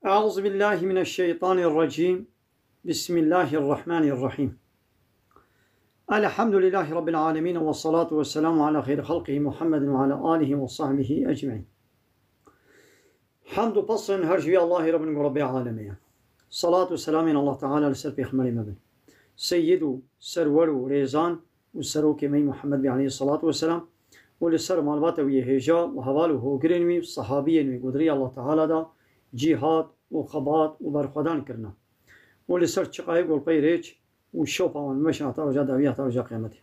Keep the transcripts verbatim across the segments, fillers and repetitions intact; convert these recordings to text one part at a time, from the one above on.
أعوذ بالله من الشيطان الرجيم. بسم الله الرحمن الرحيم. الحمد لله رب العالمين، والصلاة والسلام على خير خلقه محمد وعلى آله وصحبه أجمعين. Hemd û pesn her ji wî Allahê re bin ku Rebbê alemê ye. Salat û selamên Allah Teala li ser Pêxemberê me bin. Seyyid û serwer û rêzan û serokê me yî Muhammed bî aleyhissalatu vesselam û li ser malbata wî yê hêja û heval û hogirên wî, sehabiyên wî ku di rêya Allah Teala de cîhad û xebat û berxwedan kirine û li ser çiqayê golpey rêç û şopa wan meşin heta roja dawî heta roja qiyametê.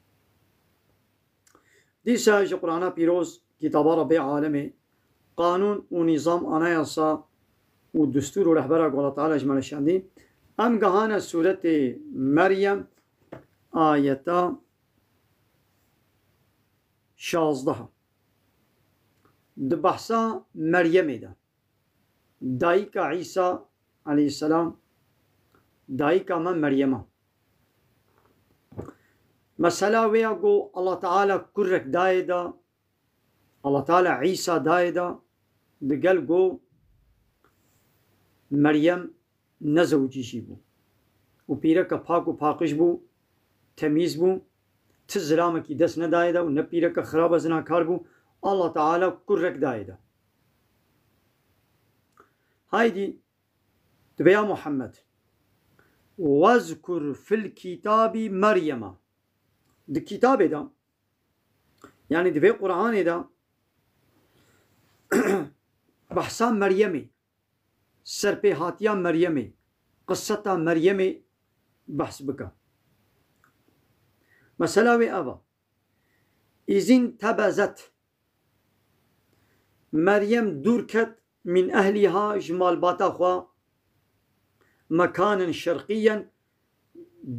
Dîsa ji Qur'ana Pîroz, kitaba Rebbê alemê, qanûn û nîzam, anayasa û destûr û rehbera ku Allah Teala ji me re şandî, em gehane sûretê Meryem, ayeta şazdeh. Di behsa Meryemê de, dayika Îsa aleyhisselam, dayika me Meryem e. Mesela wê ya ku Allah Teala kurrek dayê de, Allah Teala Îsa dayê de, digel ku Meryem nezewicî jî bû û pîreke pak û paqij bû, temîz bû, ti zilamekî dest nedayê de û ne pîreke xirab e, zinakar bû. Allah Teala kurrek dayê de. Haydî, dibe ya Muhammed, "Wezkur fil kitabî Meryema." Di kitabê de, yanî di vê Qur'anê de behsa Meryemê, serpêhatiya Meryemê, qiseta Meryemê behs bike. Mesela wê ev e. Îzîn tebezet. Meryem dûr ket min ehliha, ji malbata xwe, mekanin şerqiyen,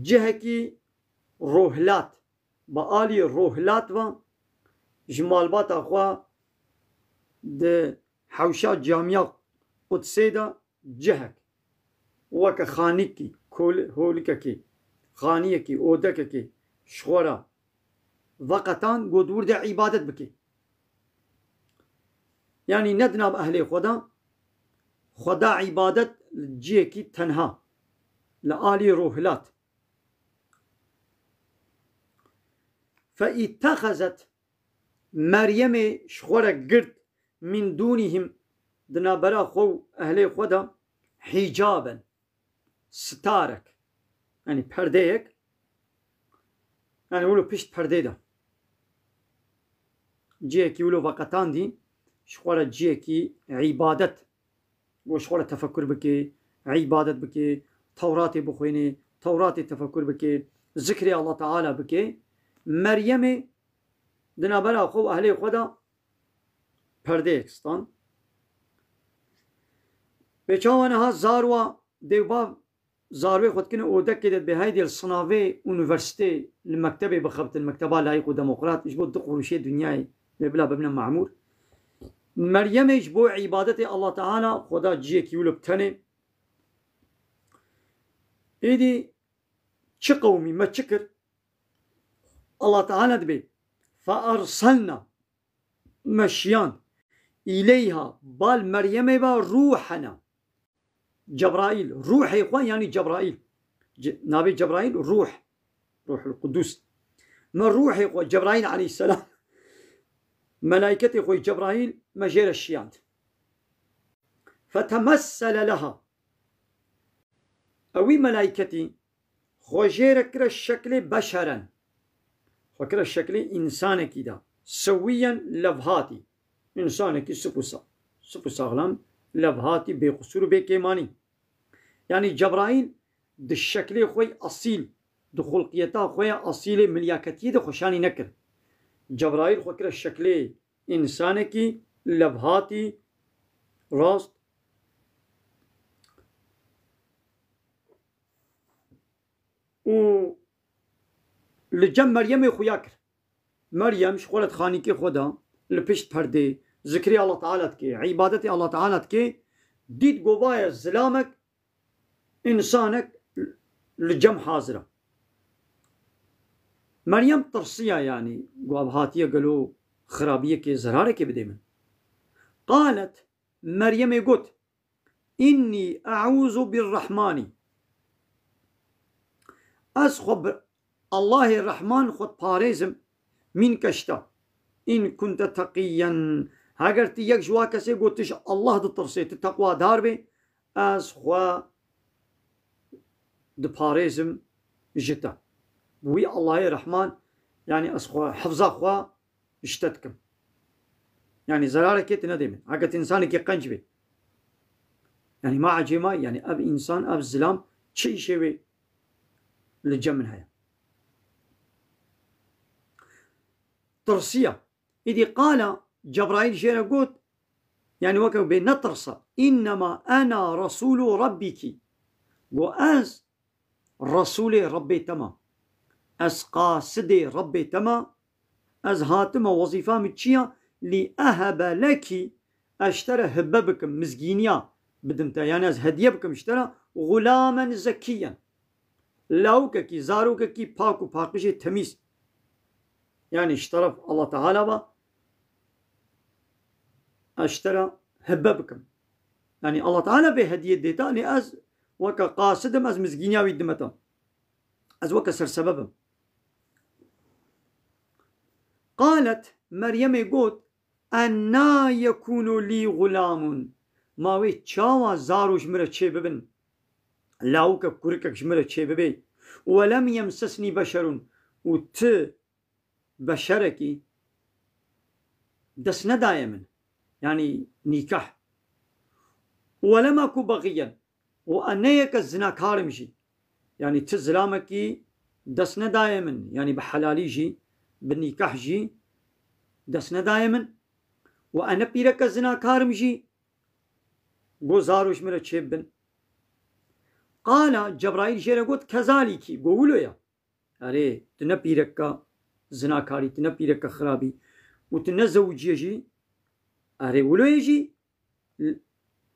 cihekî rohlat, bi alî rohlat ve ji malbata xwe di hewşa camiya Qudsê de cihek, weke xanîkî, kol-, holikekê, xaniyekî, odekekê ji xwe re veqetan, got, wir de îbadet bike. Yanî ne di nav ehlê xwe de, xwe da îbadet li cihekî tenha, li alî rohilat. Fe îttexezet, Meryemê ji xwe re girt, min dûnihim, di navbera xwe û ehlê xwe de, hîcaben, sitarek, yanî perdeyek, yanî wilo pişt perdê de. Cihekî wilo veqetandî, ji xwe re cihekî îbadet. Got, ji xwe re tefekur bike, îbadet bike, Tewratê bixwîne, Tewratê tefekur bike, zikrê Allah Teala bike. Meryemê di navbera xwe û ehlê xwe de perdeyek stan. Pê çawa niha zarwa dêvbav zarwê xwe dikine odekê de dibê, heydê li sinavê unîversîtê li mektebê bixebitin, mekteba layîq û demokrat, ji bo du quruşê dinyayê lê bila bibine mamûr. Meryemê ji bo îbadetê Allah Teala xwe da ciyekî wilo bi tenê. Êdî çi qewimî, me çi kir? Allah Teala dibê, "Fe erselna", me şiyand, "îleyha", bal Meryemê ve, "rûhena", Cebraîl, ruhê xwe, yanî Cebraîl. Ce-, navê Cebraîl ruh, Ruhul Qudus. Me ruhê xwe, Cebraîl aleyhisselam, melaîketê xwe Cebraîl me jê re şiyand. Fetemessele leha. Ewî melaîketî xwe jê re kire şeklê beşeren. Xwe kire şeklê însanekî de. Sewiyen levhatî. Însanekî sip û sa-, sip û saxlem, levhatî, bêqusûr û bêkêmanî. Yanî Cebraîl di şeklê xwe yê esîl, di xulqiyeta xwe ya esîlê milyaketiyê de xwe şanî nekir. Cebraîl xwe kire şeklê însanekî, levhatî, rast. Û li cem Meryemê xuya kir. Meryem ji xwe re di xanîkê xwe de, li pişt perdê, zikrê Allah Teala dike, îbadetê Allah Teala dike, dît govaye zilamek, însanek li cem hazir e. Meryem tirsiya, yanî, got, "Ev hatiye gelo xirabiyekê, zerarekê bidê min?" Qalet, Meryemê got, Inni e'ûzu bir-Rahmani. Ez xwe bi Allahê Rehman xwe diparêzim, mînke ji te. In kunte teqiyyen. Heger tu yek ji wa kesê got tu ji Allah ditirsê, tu teqwadar bê, ez xwe diparêzim ji te. Bi wî Allahê Rehman, yanî ez xwe, hifza xwe ji te dikim. Yanî zerarekê tu nedê min. Heke tu însanekî qenc bê. Yanî ma ecê ma, yanî ev însan, ev zilam çi îşê wê li cem min heye? Tirsiya. Îdî qala Cebraîl jê re got, yanî weke bê netirse, "Înnema ena resûlû Rabbîkî." Got, "Ez Resûlê Rebbê te me. Ez qasidê Rebbê te me. Ez hatime, wezîfa min çi ya? Lî ehebe lekî, ez ji te re hibe bikim, mizgîniya bidim te. Yanî ez hediye bikim ji te re, gulamen zekîyen. Lawikekî, zarokekî pak û paqijê temîz." Yanî ji teref Allah Teala ve ez ji te re hibe bikim. Yanî Allah Teala vê hediyê dê te, lê ez weke qasidim, ez mizgîniya wî dime te. Ez weke sersebebim. Qalet, Meryemê got, "Enna yekûnu lî gulâmun." Ma wê çawa zaro ji min re çê bibin? Lawikek, kurikek ji min re çê bibê. "Ve lem yemsesnî beşerun." Û ti beşerekî dest nedaye min. Yanî nîkah. "Ve lem aku begiyen." Û ez ne yeke zinakar im jî. Yanî ti zilamekî dest nedaye min. Yanî bi helalî jî, bi nîkah jî dest nedaye min. Û ez ne pîreke zinakar im jî. Go zaro ji min re çêbibin. Qala, Cebraîl jê re got, "Kezalîkî." Go wilo ya. Erê, tu ne pîreka zinakarî, tu ne pîreka xirabî û tu ne zewicî ye jî. Erê, wilo ye jî. L-,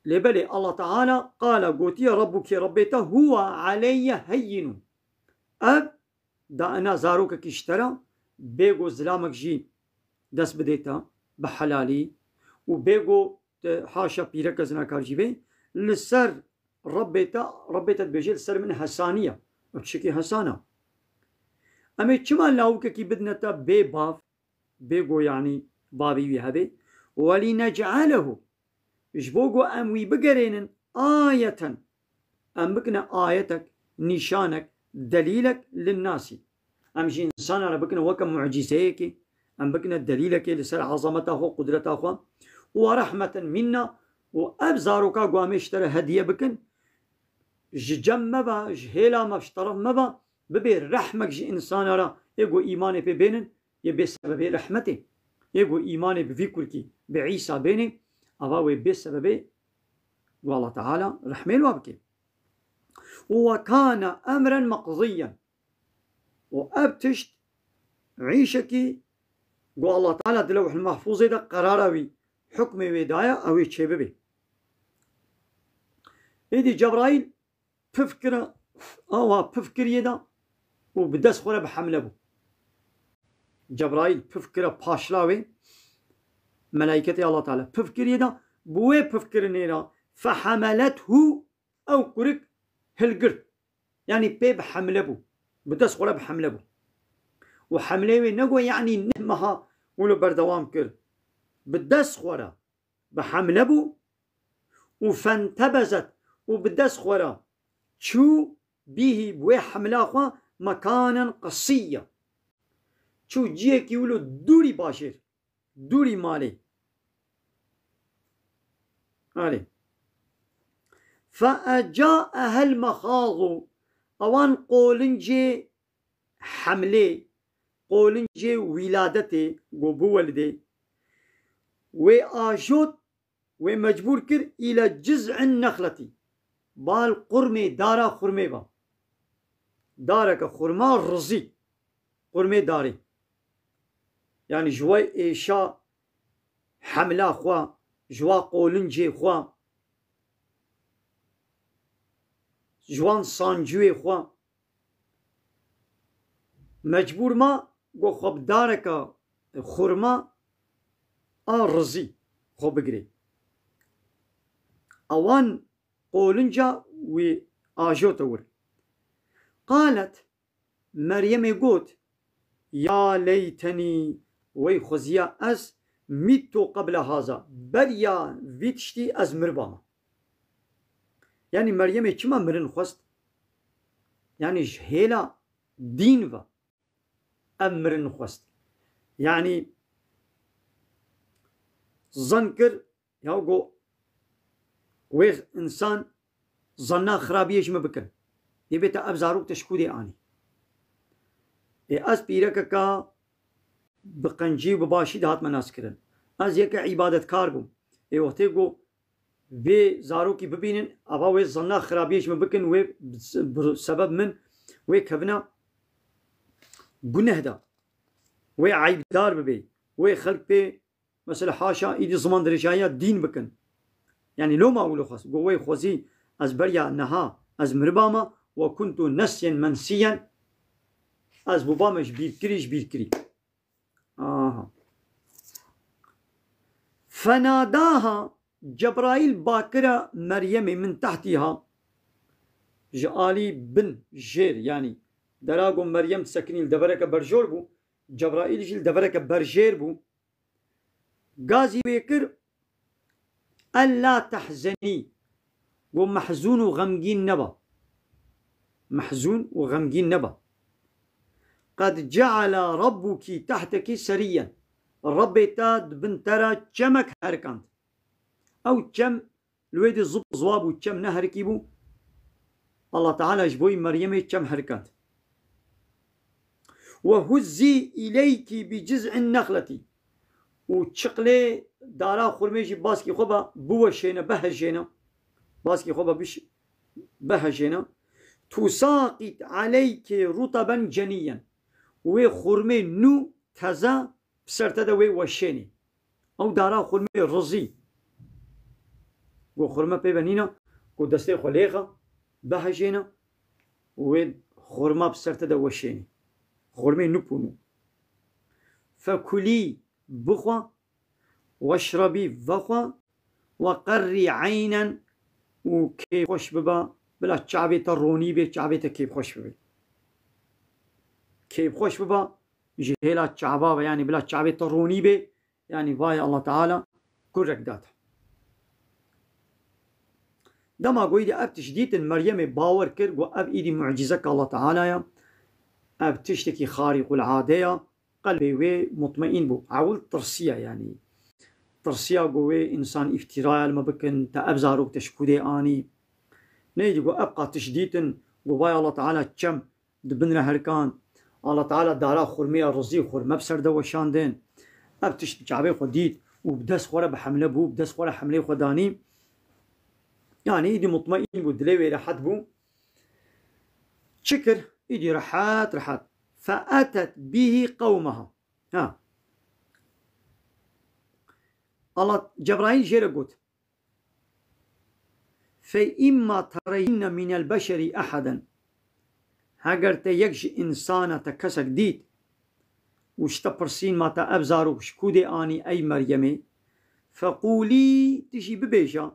lê belê Allah Teala qala, gotiye, "Rabbuke, Rabbê te, huwa aleyye heyyinun." Ev da ena zarokekî ji te re, bê go zilamek jî dest bidê te bi helalî û bê go te haşa pîreke zinakar jî bê, li ser Rebbê te, Rebbê te dibêje, li ser min hesanî ye. Ev tiştekî hesan e. Em ê çima lawikekî bidine te bê bav, bê go, yanî bavê wî hebe? "Welînec'elehu." Ji bo go em wî bigerênin ayeten. Em bikine ayetek, nîşanek, delîlek linnasî. Em ji însana re bikine weke mucîzeyekê, em bikine delîlekê li ser ezameta xwe, qudreta xwe. "Û rehmeten minna", û ev zaroka ku em ê ji te re hediye bikin, ji cem me ve, ji hêla me, ji teref me ve, bibê rehmek ji însana re, ê ku îmanê pê bênin, yê bê sebebê rehmetê. Ê ku îmanê bi vî kurkî, bi Îsa bênê, ava wê bê sebebê ku Allah Teala rehmê li wa bike. "Û we kane emren meqziyyen." Û ev tişt, îşekî ku Allah Teala di Lewhul Mahfûzê de qerara wî, hukmê wê daye, ew ê çêbibê. Êdî Cebraîl pif kira, awa pif kiriye de û bi dest xwe re bi hemle bû. Cebraîl pif kira paşla wê, melaîketê Allah Teala pif kiriye de, bi wê pif kirinê re, fehemelethu, ew kurik hilgirt. Yanî pê bi hemle bû. Bi dest xwe re bi hemle bû. Û hemleyê wê ne got, yanî neh meha wilo berdewam kir. Bi dest xwe re bi hemle bû û fentebezet û bi dest xwe re çû bîhî bi wê hemla xwe mekanen qesiyya. Çû ciyekî wilo dûrî bajêr. Dûrî malê. Erê. Fe ecaehel mexazu. Ewan qolincê hemlê, qolincê wîladetê, go biwelidê. Wê ajot, wê mecbûr kir île ciz'in nexletî. Bal qurmê dara xurmê va. Dareke xurma rizî. Qurmê darê. Yanî ji we êşa hemla xwe, ji wa qolincê xwe, ji wan sancûyê xwe, mecbûr ma ku xwe bi dareka xurma a rizî xwe bigirê. Ewan qolinca wî ajote wir. Qalet, Meryemê got, Ya leytenî, wey xweziya ez mîttu qebla haza, beriya vî tiştî ez miribama. Yanî Meryemê çima mirin xwest? Yanî ji hêla dîn ve ev mirin xwest. Yanî zan kir, ya go wê însan zanna xirabiyê ji min bikin. Dê bê te ev zarok te ji kûdê anî. Ê ez pîrekeka bi qencî û bi başî dihatime naskirin. Ez yeke îbadetkar bûm. Ê wextê ku vê zarokî bibînin, ava wê zanna xirabiyê ji min bikin, wê bi sebeb min wê kevina guneh de, wê eybdar bibê, wê xelk pê, mesela haşa, îdî ziman dirêjayiya dîn bikin. Yanî loma wilo xwest. Got, wey xwezî ez beriya niha ez miribama, we kuntu nesyen mensiyen, ez bûbame ji bîrkirî, ji bîrkirî. Aha. Fenadaha, Cebraîl bakira Meryemê min tehtîha, ji alî bin, jêr, yanî dera ku Meryem disekinî li devereke berjor bû, Cebraîl jî li devereke berjêr bû. Gazî wê kir, Ella tehzenî, got, mehzûn û xemgîn neba. Mehzûn û xemgîn neba. Qed ceala Rabbuki tehteki seriyyen. Rabbê te di bin te re çemek herikand. Ew çem li wê dî zib ziwa bû, çem neherikî bû. Allah Teala ji bo wî Meryemê çem herikand. Ve huzzî ileyki bi ciz'in nexletî. Û çiqlê dara xurmê jî baskî xwe be, biweşêne, bihejêne. Baskî xwe be biş-, bihejêne. Tusaqît aleyki rutaben ceniyyen. Wê xurmê nû teze bi ser te de wê weşênî. Ew dara xurmê rizî. Got, xurme pê ve nîne, got, destê xwe lêxe, bihejêne, wê xurma bi ser te de weşênî. Xurmê nû pûnû. Fekulî, bixwe, weşrebî, vexwe, we qerrî eynen, û kêfxweş bibe, bila çavê te ronî bê, çavê te kêfxweş bibe. Kêfxweş bibe, ji hêla çava ve, yanî bila çavê te ronî bê, yanî vay Allah Teala kurek da te. Dema ku îdî ev tişt dîtin, Meryemê bawer kir, got, ev îdî mucîzeka Allah Teala ya, ev tiştekî xarîqulade ya, qelbê wê mutmeîn bû. Ewil tirsiya, yanî tirsiya ku wê însan îftîraya li me bikin, te ev zarok te ji kûdê anî. Neydi ku ev qatiş dîtin, ku vay Allah Teala çem di bin re herikand. Allah Teala dara xurmeya rizî, xurme bi ser de weşandin. Ev tişt çavê xwe dît û bi dest xwe re bi hemle bû, bi dest xwe re hemlê xwe danî. Yanî îdî mutmeîn bû, dilê wê rehet bû. Çi kir? Îdî rehet, rehet. Fe etet bihî qewmeha. Ha. Allah, Cebraîl jê re got, Fe imma tereyinne minel beşerî eheden. Heger te yek ji însana te kesek dît û ji te pirsîn ma te ev zarok ji kûdê anî ey Meryemê, feqûlî, tu jî bibêje,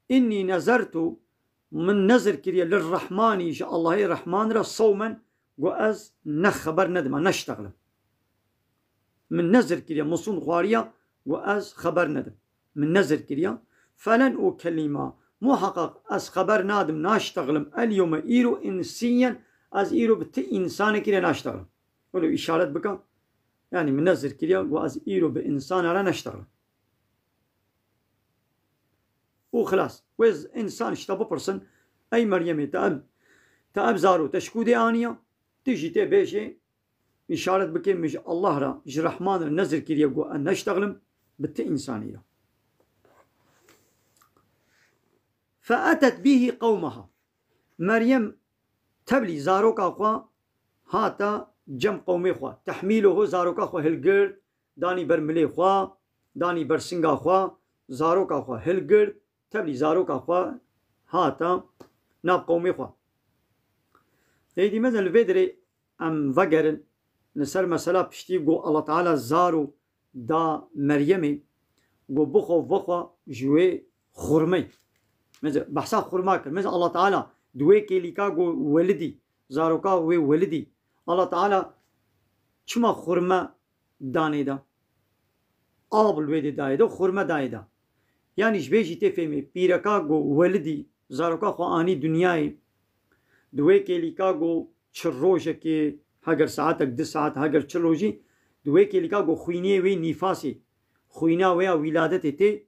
Innî nezertu, min nezir kiriye, lirrehmanî, ji Allahê Rehman re, sewmen, got, ez ne xeber nedime, neştexlim. Min nezir kiriye, min sûnd xwariye, got, ez xeber nedim. Min nezir kiriye. Felen ukellima, muheqeq ez xeber nadim, naştexlim, el yewme, îro, însîyen, ez îro bi ti însanekî re naştexlim. Wilo îşaret bike, yanî min nezir kiriye, got, ez îro bi însana re neştexlim. Û xilas. Wê z-, însan ji te bipirsin, ey Meryemê, te ev, te ev zaro te ji kû dê aniya? Tu jî tê bêjê, îşaret bikê, min ji Allah re, ji Rehman re nezir kiriye, got, ez neştexlim bi ti însanî re. Fe etet bihî qewmeha. Meryem tevlî zaroka xwe hata cem qewmê xwe. Tehmîluhu, zaroka xwe hilgirt, danî ber milê xwe, danî ber singa xwe, zaroka xwe hilgirt, tevlî zaroka xwe hata nav qewmê xwe. Êdî mezin li vê derê em vegerin li ser mesela piştî ku Allah Teala zaro da Meryemê, ku bixwe vexwe ji wê xurmey. Mesela behsa xurma kir. Mesela Allah Teala di wê kêlîka got welidî, zaroka wê welidî. Allah Teala çima xurme danê de? Av li wê dê dayê de, xurme dayê de. Yanî ji vê jî tê fêmê, pîreka got welidî, zaroka xwe anî dinyayê. Di wê kêlîka got çi rojekê, heger saetek, du saet, heger çi rojî, di wê kêlîka got xwîniyê wê nîfasê, xwîna wê ya wîladetê tê,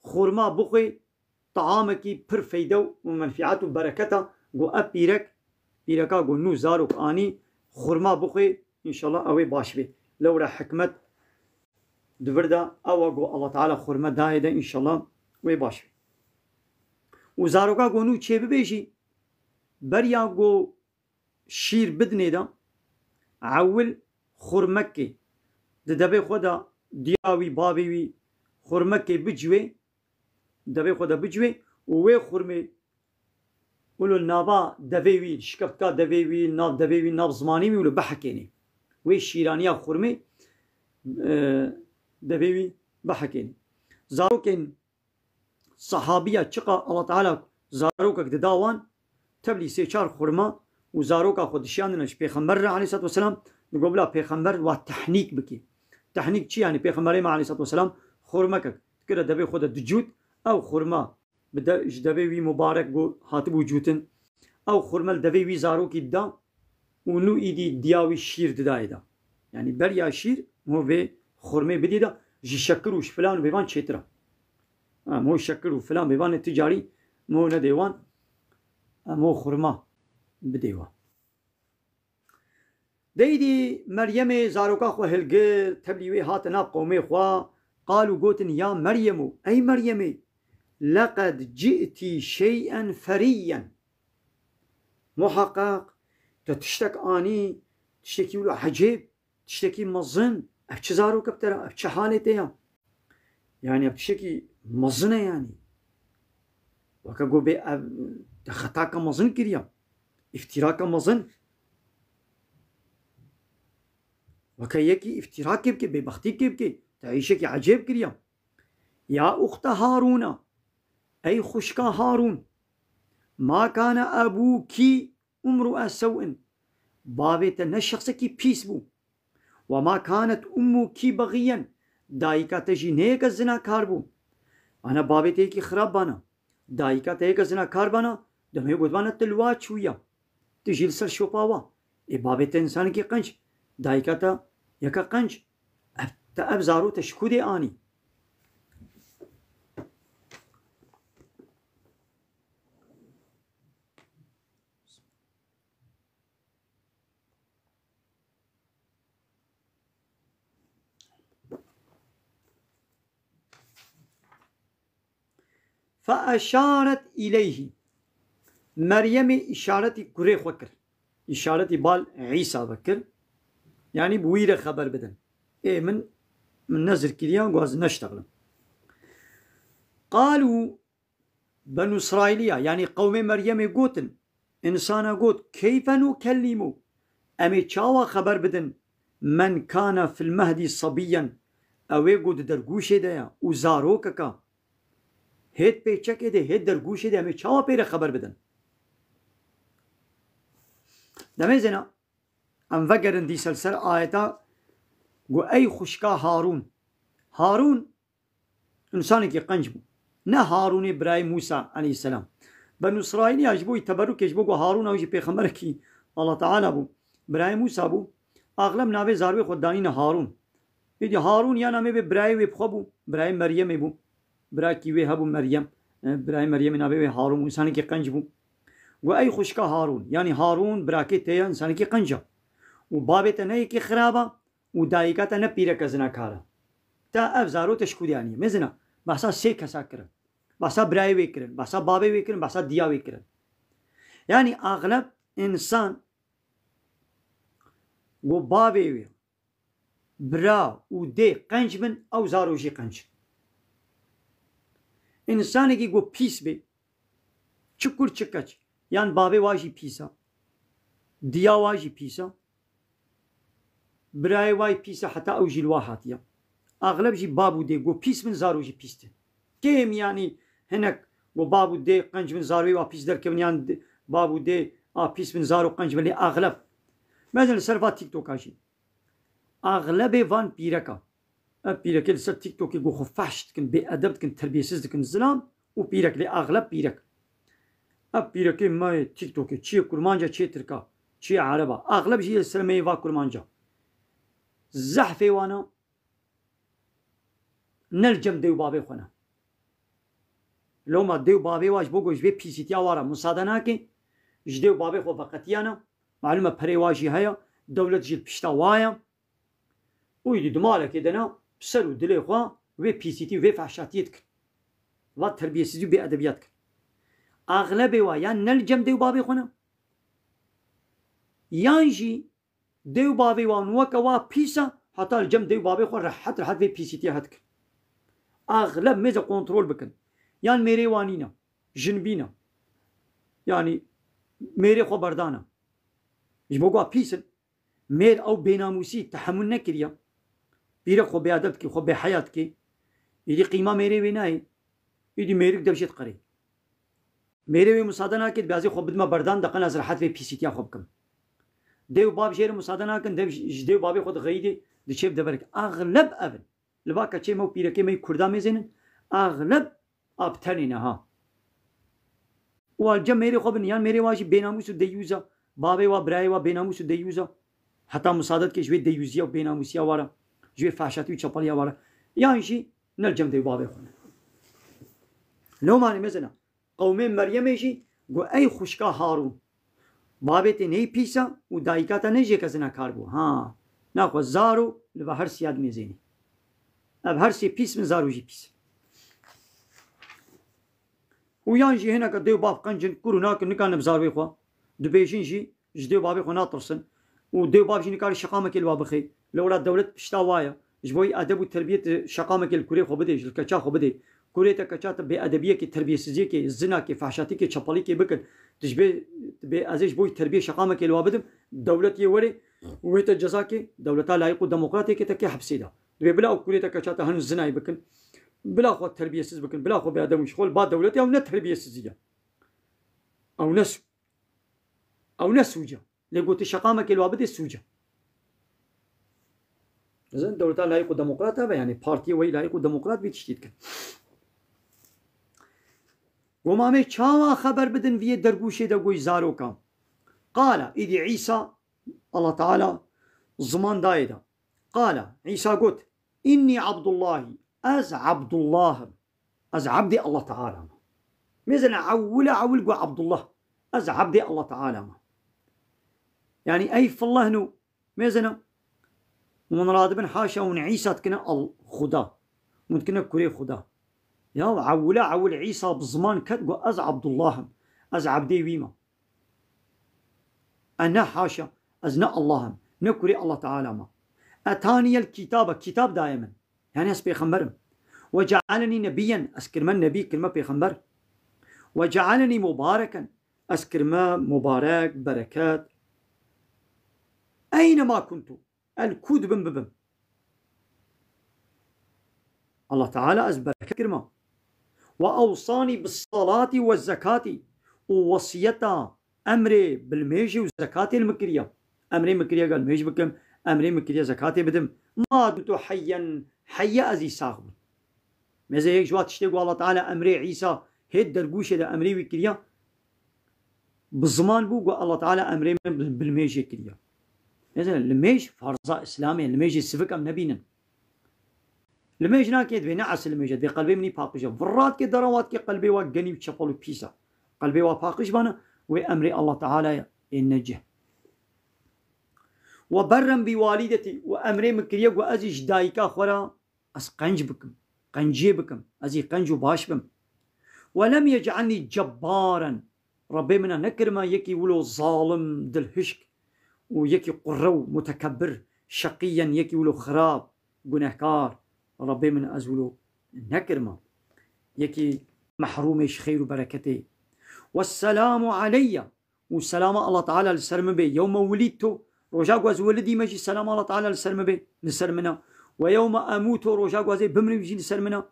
xurma bixwê, taamekî pir feyde û menfîat û bereketa, got ev pîrek, pîreka got nû zarok anî, xurma bixwê, înşallah ew ê baş bê. Lewra hikmet di vir de ew a got Allah Teala xurme dayê de, înşallah wê baş bê. Û zaroka got nû çê bibêjî, beriya got şîr bidinê de, ewil xurmekê di devê xwe de diya wî, bavê wî xurmekê biciwê, devê xwe de biciwê û wê xurmê wilo nava devê wî, şikeftka devê wî, nav devê wî, nav zimanê wî wilo bihekênê. Wê şîraniya xurmê, e, devê wî bihekênê. Zarokên sahabiya çiqa Allah Teala zarokek dida wan, tevlî sê çar xurma û zaroka xwe dişiyandine ji Pêxember re aleyhissalatu vesselam, digot bila Pêxember wa tehnîk bike. Tehnîk çi yanî? Pêxemberê me aleyhissalatu vesselam xurmekek dikire devê xwe de dicût, ew xurma bi de-, ji devê wî mubarek got hatibû cûtin. Ew xurme li devê wî zarokî dida û nû îdî diya wî şîr didayê de. Yanî beriya şîr, ho vê xurmê bidî de, ji şekir û ji filan û bêvan çêtir e. Em ho şekir û filan bêvan ê tu carî, em ho nedê wan, em ho xurma bidê wan. Deydî Meryemê zaroka xwe hilgir, tevlî wê hate nav qewmê xwe, qal û gotin, ya Meryemo, ey Meryemê, leqed ci'tî şey'en ferîyen. Muheqeq, te tiştek anî, tiştekî wilo ecêb, tiştekî mezin. Ev çi zarok e bi te re? Ev çi halê te ya? Yanî ev tiştekî mezin e yanî. Weke got bê ev te xetaka mezin kiriya. Îftîraka mezin. Weke yekî îftîrakê bike, bêbextîkê bike. Te îşekî ecêb kiriya. Ya uxte Harûna. Ey xwişka Harûn. Ma kane ebûkî imru'e sew'in. Bavê te ne şexsekî pîs bû. Ve ma kanet ummuki begiyen. Dayika te jî ne yeke zinakar bû. Ana bavê te yekî xirab bana. Dayika te yeke zinakar bana. Demê gotbana tu li wa çûya. Tu jî li ser şopa wa. Ê bavê te însanekî qenc. Dayika te yeke qenc. Ev, te ev zaro te ji ku dê anî? Fe eşaret ileyhî. Meryemê îşaretî kurê xwe kir. Îşaretî bal Îsa ve kir. Yanî bi wî re xeber bidin. Ê min, min nezir kiriya, ku ez neştexlim. Qalû, Benu Îsraîliya, yanî qewmê Meryemê gotin, însana got, keyfe nukellîmû? Em ê çawa xeber bidin? Men kana fil mehdî sebîyen. Ew ê got di dergûşê de ye û zarokeka. Hêt pêçekê de, hêt dergûşê de em ê çawa pê re xeber bidin? Demê zêna, em vegerin dîsa li ser ayeta, got, ey xwişka Harûn. Harûn, însanekî qenc bû. Ne Harûnê birayê Mûsa aleyhisselam. Benu Îsraîliya ji bo wî teberrukê, ji bo ku Harûn ew jî pêxemberekî Allah Teala bû, birayê Mûsa bû, axlem navê zarwê xwe danîne Harûn. Êdî Harûn ya namê vê birayê wê bi xwe bû, birayê Meryemê bû. Birakî wê hebû Meryem. E, birayê Meryemê navê wê Harûn bû, însanekî qenc bû. Got, ey xwişka Harûn, yanî Harûn birakê te ye, însanekî qenc e. Û bavê te ne yekî xirab e, û dayika te ne pîreke zinakar e. Te ev zaro te ji ku dê anî? Mezina, behsa sê kesa kirin. Behsa birayê wê kirin, behsa bavê wê kirin, behsa diya wê kirin. Yanî axleb însan ku bavê wê, bira û dê qenc bin, ew zaro jî qenc in. Însanekî ku pîs bê, çi kur çi keç, yan bavê wa jî pîs e, diya wa jî pîs e, birayê wa jî pîs e, heta ew jî li wa hatiye. Axleb jî bav û dê ku pîs bin, zaro jî pîs din. Kêm yanî hinek Got bab û dê qenc bin, zarwê wa pîs derkevin, yan d-, bab û dê a pîs bin, zaro qenc bin, lê axleb. Mezin li ser va TikToka jî. Axlebê van pîreka. Ev pîrekê li ser TikTokê got xwe fehş dikin, bêedeb dikin, terbiyesiz dikin, zilam û pîrek, lê axleb pîrek. Ev pîrekê me yê TikTokê, çiyê kurmanca, çiyê tirka, çiyê ereba. Axleb jî yê li ser me yê va kurmanca. Zehfê wana ne li cem dê û bavê xwe ne. Loma dê û bavê wa ji bo ku ji vê pîsîtiya wa re musade nake, ji dê û bavê xwe veqetiyane, malum e perê wa jî heye, dewlet jî li pişta wa ye. Û îdî di malekê de ne, bi ser û dilê xwe vê pîsîtî, vê fehşatiyê dikin. Va terbiyesizî û bêedebiyat dikin. Axlebê wa yan ne li cem dê û bavê xwe ne, yan jî dê û bavê wan weke wa pîs e, heta li cem dê û bavê xwe rehet rehet vê pîsîtiya hetikin. Axleb mêze kontrol bikin. Yan mêrê wan nîne, jinbîn e. Yanî mêrê xwe berdane. Ji bo ku wa pîs in. Mêr ew bênamûsî tehemûl nekiriye. Pîrek xwe bêedeb dikê, xwe bêheya dikê. Îdî qîma mêrê wê nayê. Îdî mêrik dev jê diqerê. Mêrê wê musade nake, dibê ez ê xwe bidime berdan, deqen ez rehet vê pîsîtiya xwe bikim. Dê û bav jê re musade nakin, dev ji, ji dê û bavê xwe dixeyidê, diçê bi deverek. Axleb ev in. Li va keçê me û pîrekê me yê Kurda mêzênin, axleb a bi tenê ne ha. Û a li cem mêrê xwe bin, yan mêrê wa jî bênamûs û deyûz e, bavê wa, birayê wa bênamûs û deyûz e. Heta musade dike ji wê deyûziya û bênamûsiya wa re, ji wê fehşatî û çapaliya wa re. Yan jî ne li cem dê û bavê xwe ne. Lomanê mezin e. Qewmê Meryemê jî got, ey xwişka Harûn, bavê te neyê pîs e û dayika te ne jêke zinekar bû. Ha, naxwe zaro li va her siya dimêzênî. Ev her sê pîs bin, zaro jî pîs. Û yan jî hineke dê û bav qenc in, kur û nak in, nikarin bi zarwê xwe dibêjin jî, ji dê û bavê xwe natirsin û dê û bav jî nikare şeqamekê li wa bixê. Lewra dewlet pişta wa ye. Ji bo wî edeb û terbiyê tu şeqamekê li kurê xwe bidê, ji li keça xwe bidê. Kurê te, keça te bêedebiyekê, terbiyesiziyekê, zinakê, fehşatîkê, çepalîkê bikin. Tu ji bê, tu bê ez ê ji bo wî terbiyê şeqamekê li wa bidim, dewlet yê werê û wê te cezakê, dewleta layîq û demokratêkê te kê hepsê de. Dibê bila ew kurê te, keça te henu zinayê bikin, bila xwe terbiyesiz bikin, bila xwe bêedeb û ji xwe li ba dewletê ew ne terbiyesizî ye. Ew ne su-, ew ne sûc e. Lê got tu şeqamekê li wa bidê, sûc e. Dizin dewleta layîq û demokrat hebe, yanî partiyê weyî layîq û demokrat vî tiştî dikin. Got ma em ê çawa xeber bidin vî yê dergûşê de goy zaroka? Qala, îdî Îsa, Allah Teala ziman dayê de. Qala, Îsa got, înnî Abdullahî, ez Abdullah im. Ez ebdê Allah Teala me. Mêzene ewil ewil got Abdullah. Ez ebdê Allah Teala me. Yanî ey fillehno, mêzene, hûn radibin haşa hûn Îsa dikine Al-, Xuda. Hûn dikine kurê Xuda. Ya ewil ewil Îsa bi ziman ket got ez Abdullah im. Ez ebdê wî me. E ne haşa, ez ne Allah im, ne kurê Allah Teala me. Etaniyel kitabe, kitab daye min. Yanî ez pêxember im. Ve cealenî nebiyyen, ez kirme nebî, kirme pêxember. Ve cealenî mubareken, ez kirme mubarek, bereket. Eyne ma kuntu, ez li ku dibim bibim. Allah Teala ez bereket kirma. Ve ewsanî bis salati ve zekatî, û wesiyeta emrê bi limêjê û zekatê li min kiriya. Emrê min kiriye limêj bikim, emrê min kiriye zekatê bidim. Ma dumtu heyyen, heye ez î sax bûm. Mêze yek ji wa tiştê ku Allah Teala emrê Îsa hêt dergûşê de emrê wî kiriya, bi ziman bû ku Allah Teala emrê min bi, bi limêjê kiriya. Mêze limêj farza Îslamê, limêjê sivik em nebînin. Limêj nake, divê ne esil limêj e, divê qelbê min î paqij e. Virat ke dera wat ke qelbê wa genî û çepal û pîs e. Qelbê wa paqij bana, wê emrê Allah Teala ye, ê ne cih. Ve berren bi walîdetî, û emrê min kiriye ku ez jî ji dayika xwe re ez qenc bikim, qenciyê bikim, ez jî qenc û baş bim. Ve lem yec'alnî cebbaren, Rebbê min e nekirime yekî wilo zalim, dilhişk û yekî qurre û mutekebbir, şeqîyen, yekî wilo xirab, gunehkar. Rebbê min ez wilo nekirime yekî mehrûmê ji xeyr û bereketê. Wesselamu aleyye, û selama Allah Teala li ser min bê. Yewme welîdtu, roja ku ez welidî me jî selama Allah Teala li ser min bê, li ser min e. Ve yewme emûtu, roja ku ez ê bimrim jî li ser min e.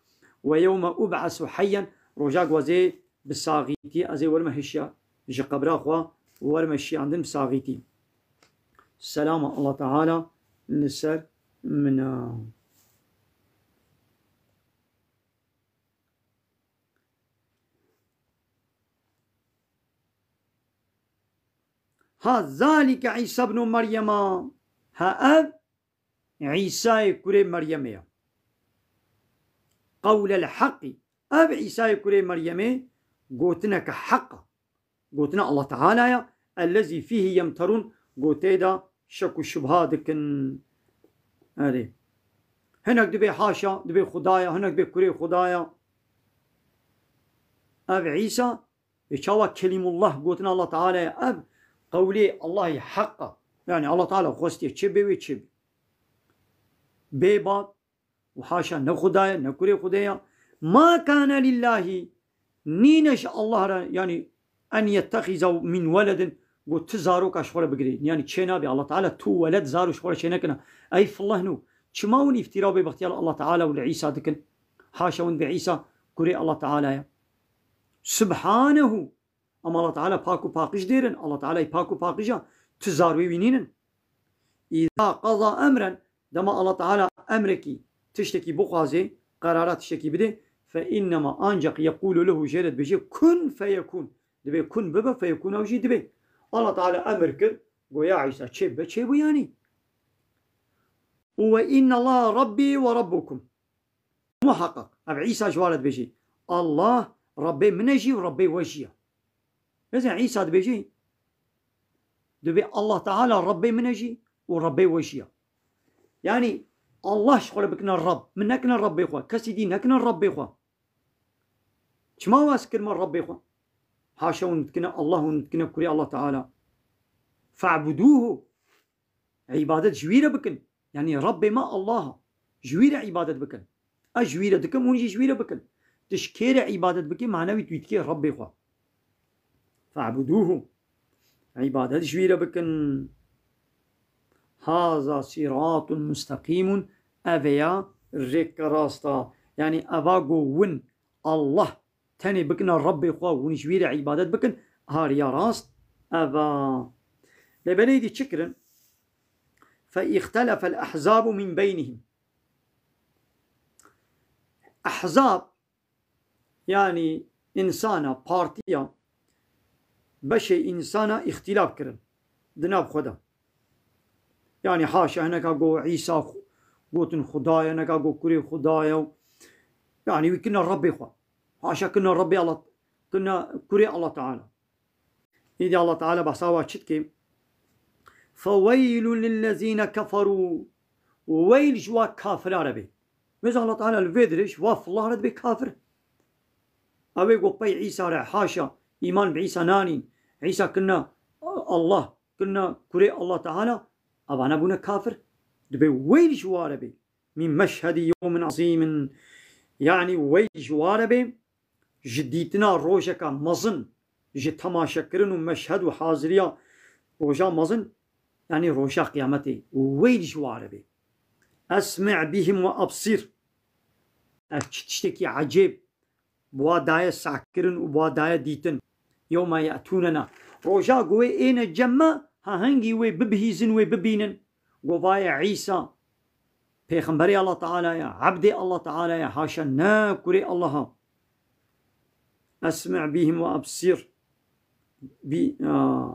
Ve yewme ub'esu heyyen, roja ku ez ê bi saxîtî, ez ê werime hişya ji qebra xwe, werime şiyandin bi saxîtî. Selama Allah Teala li ser min a. Ha, zalike Îsa ibnu Meryema. Ha, ev Îsayê kurê Meryemê ye. Qewlel heqî. Ev Îsayê kurê Meryemê gotineke heq e. Gotina Allah Teala ye. Ellezî fîhî yemterûn. Gotê de şek û şubha dikin. Erê. Hinek dibê haşa, dibê Xuda ye, hinek dibê kurê Xuda ye. Ev Îsa, ê çawa Kelîmullah gotina Allah Teala ye, ev qewlê Allahî heq e. Yani Allah Teala xwestiye çi bê wê çi bê. Bê bad û haşa ne Xuda ye, ne kurê Xwedê ye. Ma kane lillahî, nîne ji Allah re, yani en yettexiza min weledin, got tu zaroka ji xwe re bigirê. Yani çê nabe, Allah Teala tu weled zaro ji xwe re çê nekirine. Ey fillah nû, çima hûn îftira û bêbextiya li Allah Teala û li Îsa dikin? Haşa hûn dibê Îsa kurê Allah Teala ye. Subhanehu. Ama Allah Teala pak û paqij dêrin. Allah Teala pak û paqij e. Tu zarwê wî nînin. Îza qeza emren, dema Allah Teala emrekî, tiştekî bixwazê, qerara tiştekî bidê, fe innema, ancak yekulu lehu, jê re dibêje kun feyekun. Dibê kun bibe, feyekun ew jî dibê. Allah Teala emir kir, goya Îsa çê bibe, çê bû yani. Û ve innallaha Rabbi ve Rabbukum. Muhaqqaq, ev Îsa ji wa re dibêjî, Allah Rabbê min e jî û Rabbê we jî ye. Mesela Îsa dibêjî, dibê Allah Teala Rabbê min e jî û Rabbê we jî ye. Yani Allah ji xwe re bikine Rabb, min nekine Rabbê xwe, kesî dî nekine Rabbê xwe. Çima waz kirme Rabbê xwe? Haşa hûn dikine Allah, hûn dikine kurê Allah Teala. Fe'buduhu. Îbadet ji wî re bikin. Yani Rabbê me Allah e. Ji wî re îbadet bikin. Ez ji wî re dikim, hûn jî ji wî re bikin. Tu ji kê re îbadet bikî, manewî tu dikê Rabbê xwe. Fe'buduhu. Îbadet ji wî re bikin. Haza siratun musteqîmun. Ev ya rêke rast a. Yani eva go win Allah tenê bikine Rabbê xwe, hûn ji wî re îbadet bikin, ha riya rast ev a. Lê belê dî çi kirin? Fe îxtelefel ehzabu min beynihim. Ehzab, yani însana, partiya, beşê însana îxtilaf kirin di nav xwe de. Yani haşa hineka go Îsa xu-, gotin Xuda ye, hineka go kurê Xuda ye. Yani wî kirine Rabbê xwe. Haşa kirine Rabbê Allah, kirine kurê Allah Teala. Îdî Allah Teala behsa wa çi dike? Feweylun lillezîne keferû. Weyl ji wa kafira re be. Mesela Allah Teala li vê dirê ji wa fillah re dibe kafir. Ew ê go pey Îsa re haşa, îman bi Îsa nanîn. Îsa kirine Allah, kirine kurê Allah Teala, evane bûne kafir. Dibe weyl ji wa re be. Min meşhedi yewmin azîmin. Yani weyl ji wa re be, ji dîtina rojeka mezin, ji temaşekirin û meşhed û haziriya roja mezin, yani roja qiyametê, weyl ji wa re be. Esmi' bihim ve absir. Ev çi tiştekî ecêb, bi wa daye sehkirin û bi wa daye dîtin. Yewme ye'tûnena. Roja ku wê êne cem me, ha hingî wê bibihîzin, wê bibînin. Go vaye Îsa, pêxemberê Allah Teala ye, ebdê Allah Teala ye, haşa ne kurê Allah a. Esmi' bihim ve absir. Bi, a.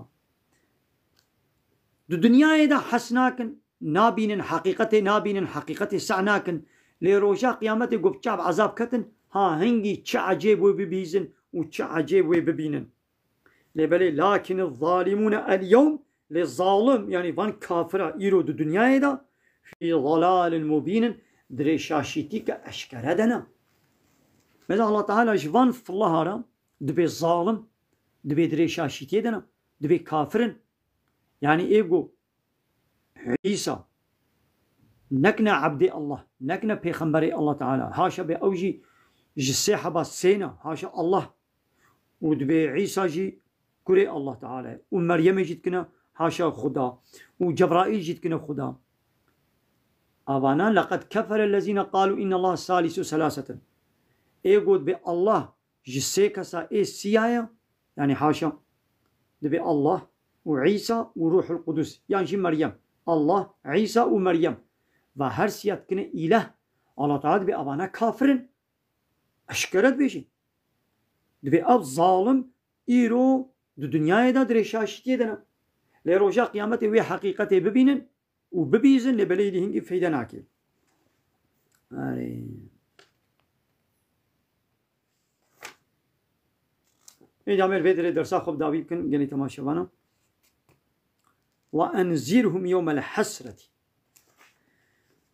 Di dinyayê de hes nakin, nabînin, heqîqetê nabînin, heqîqetê seh nakin. Lê roja qiyametê ku bi çav ezab ketin, ha hingî çi ecêb wê bibîzin û çi ecêb wê bibînin. Lê belê, lakin zalimûne el yewm, lê zalim, yani van kafira îro di dinyayê de, fî dalalin mubînin, dirê şaşîtî ke eşkere de ne. Mesela Allah Teala ji van fillaha re dibê zalim, dibê dirê şaşîtiyê de ne, dibê kafirin. Yani ê ku Îsa nekine ebdê Allah, nekine pêxemberê Allah Teala. Haşa be ew jî ji sê heba sê ne, haşa Allah. Û dibê Îsa jî kurê Allah Teala ye. Û Meryemê jî dikine haşa Xuda. Û Cebraîl jî dikine Xuda. Avana, leqed kefere lezîne qalû innallaha salisu selasetin. Ê got be Allah ji sê kesa ê siya ye, yanî haşa, dibê Allah û Îsa û Ruhul Qudus, yan jî Meryem. Allah, Îsa û Meryem. Va her siya dikine îleh. Allah Teala dibê evana kafir in. Eşkere dibêjin. Dibê ev zalim îro di dinyayê de dirê şaşîtiyê de ne. Lê roja qiyametê wê heqîqetê bibînin û bibîzin, lê belê êdî hingî feyde nake. Erê. Êdî em ê vê derê dersa xwe bi dawî bikin, gelî temaşevana. Ve enzirhum yewmel hesretî.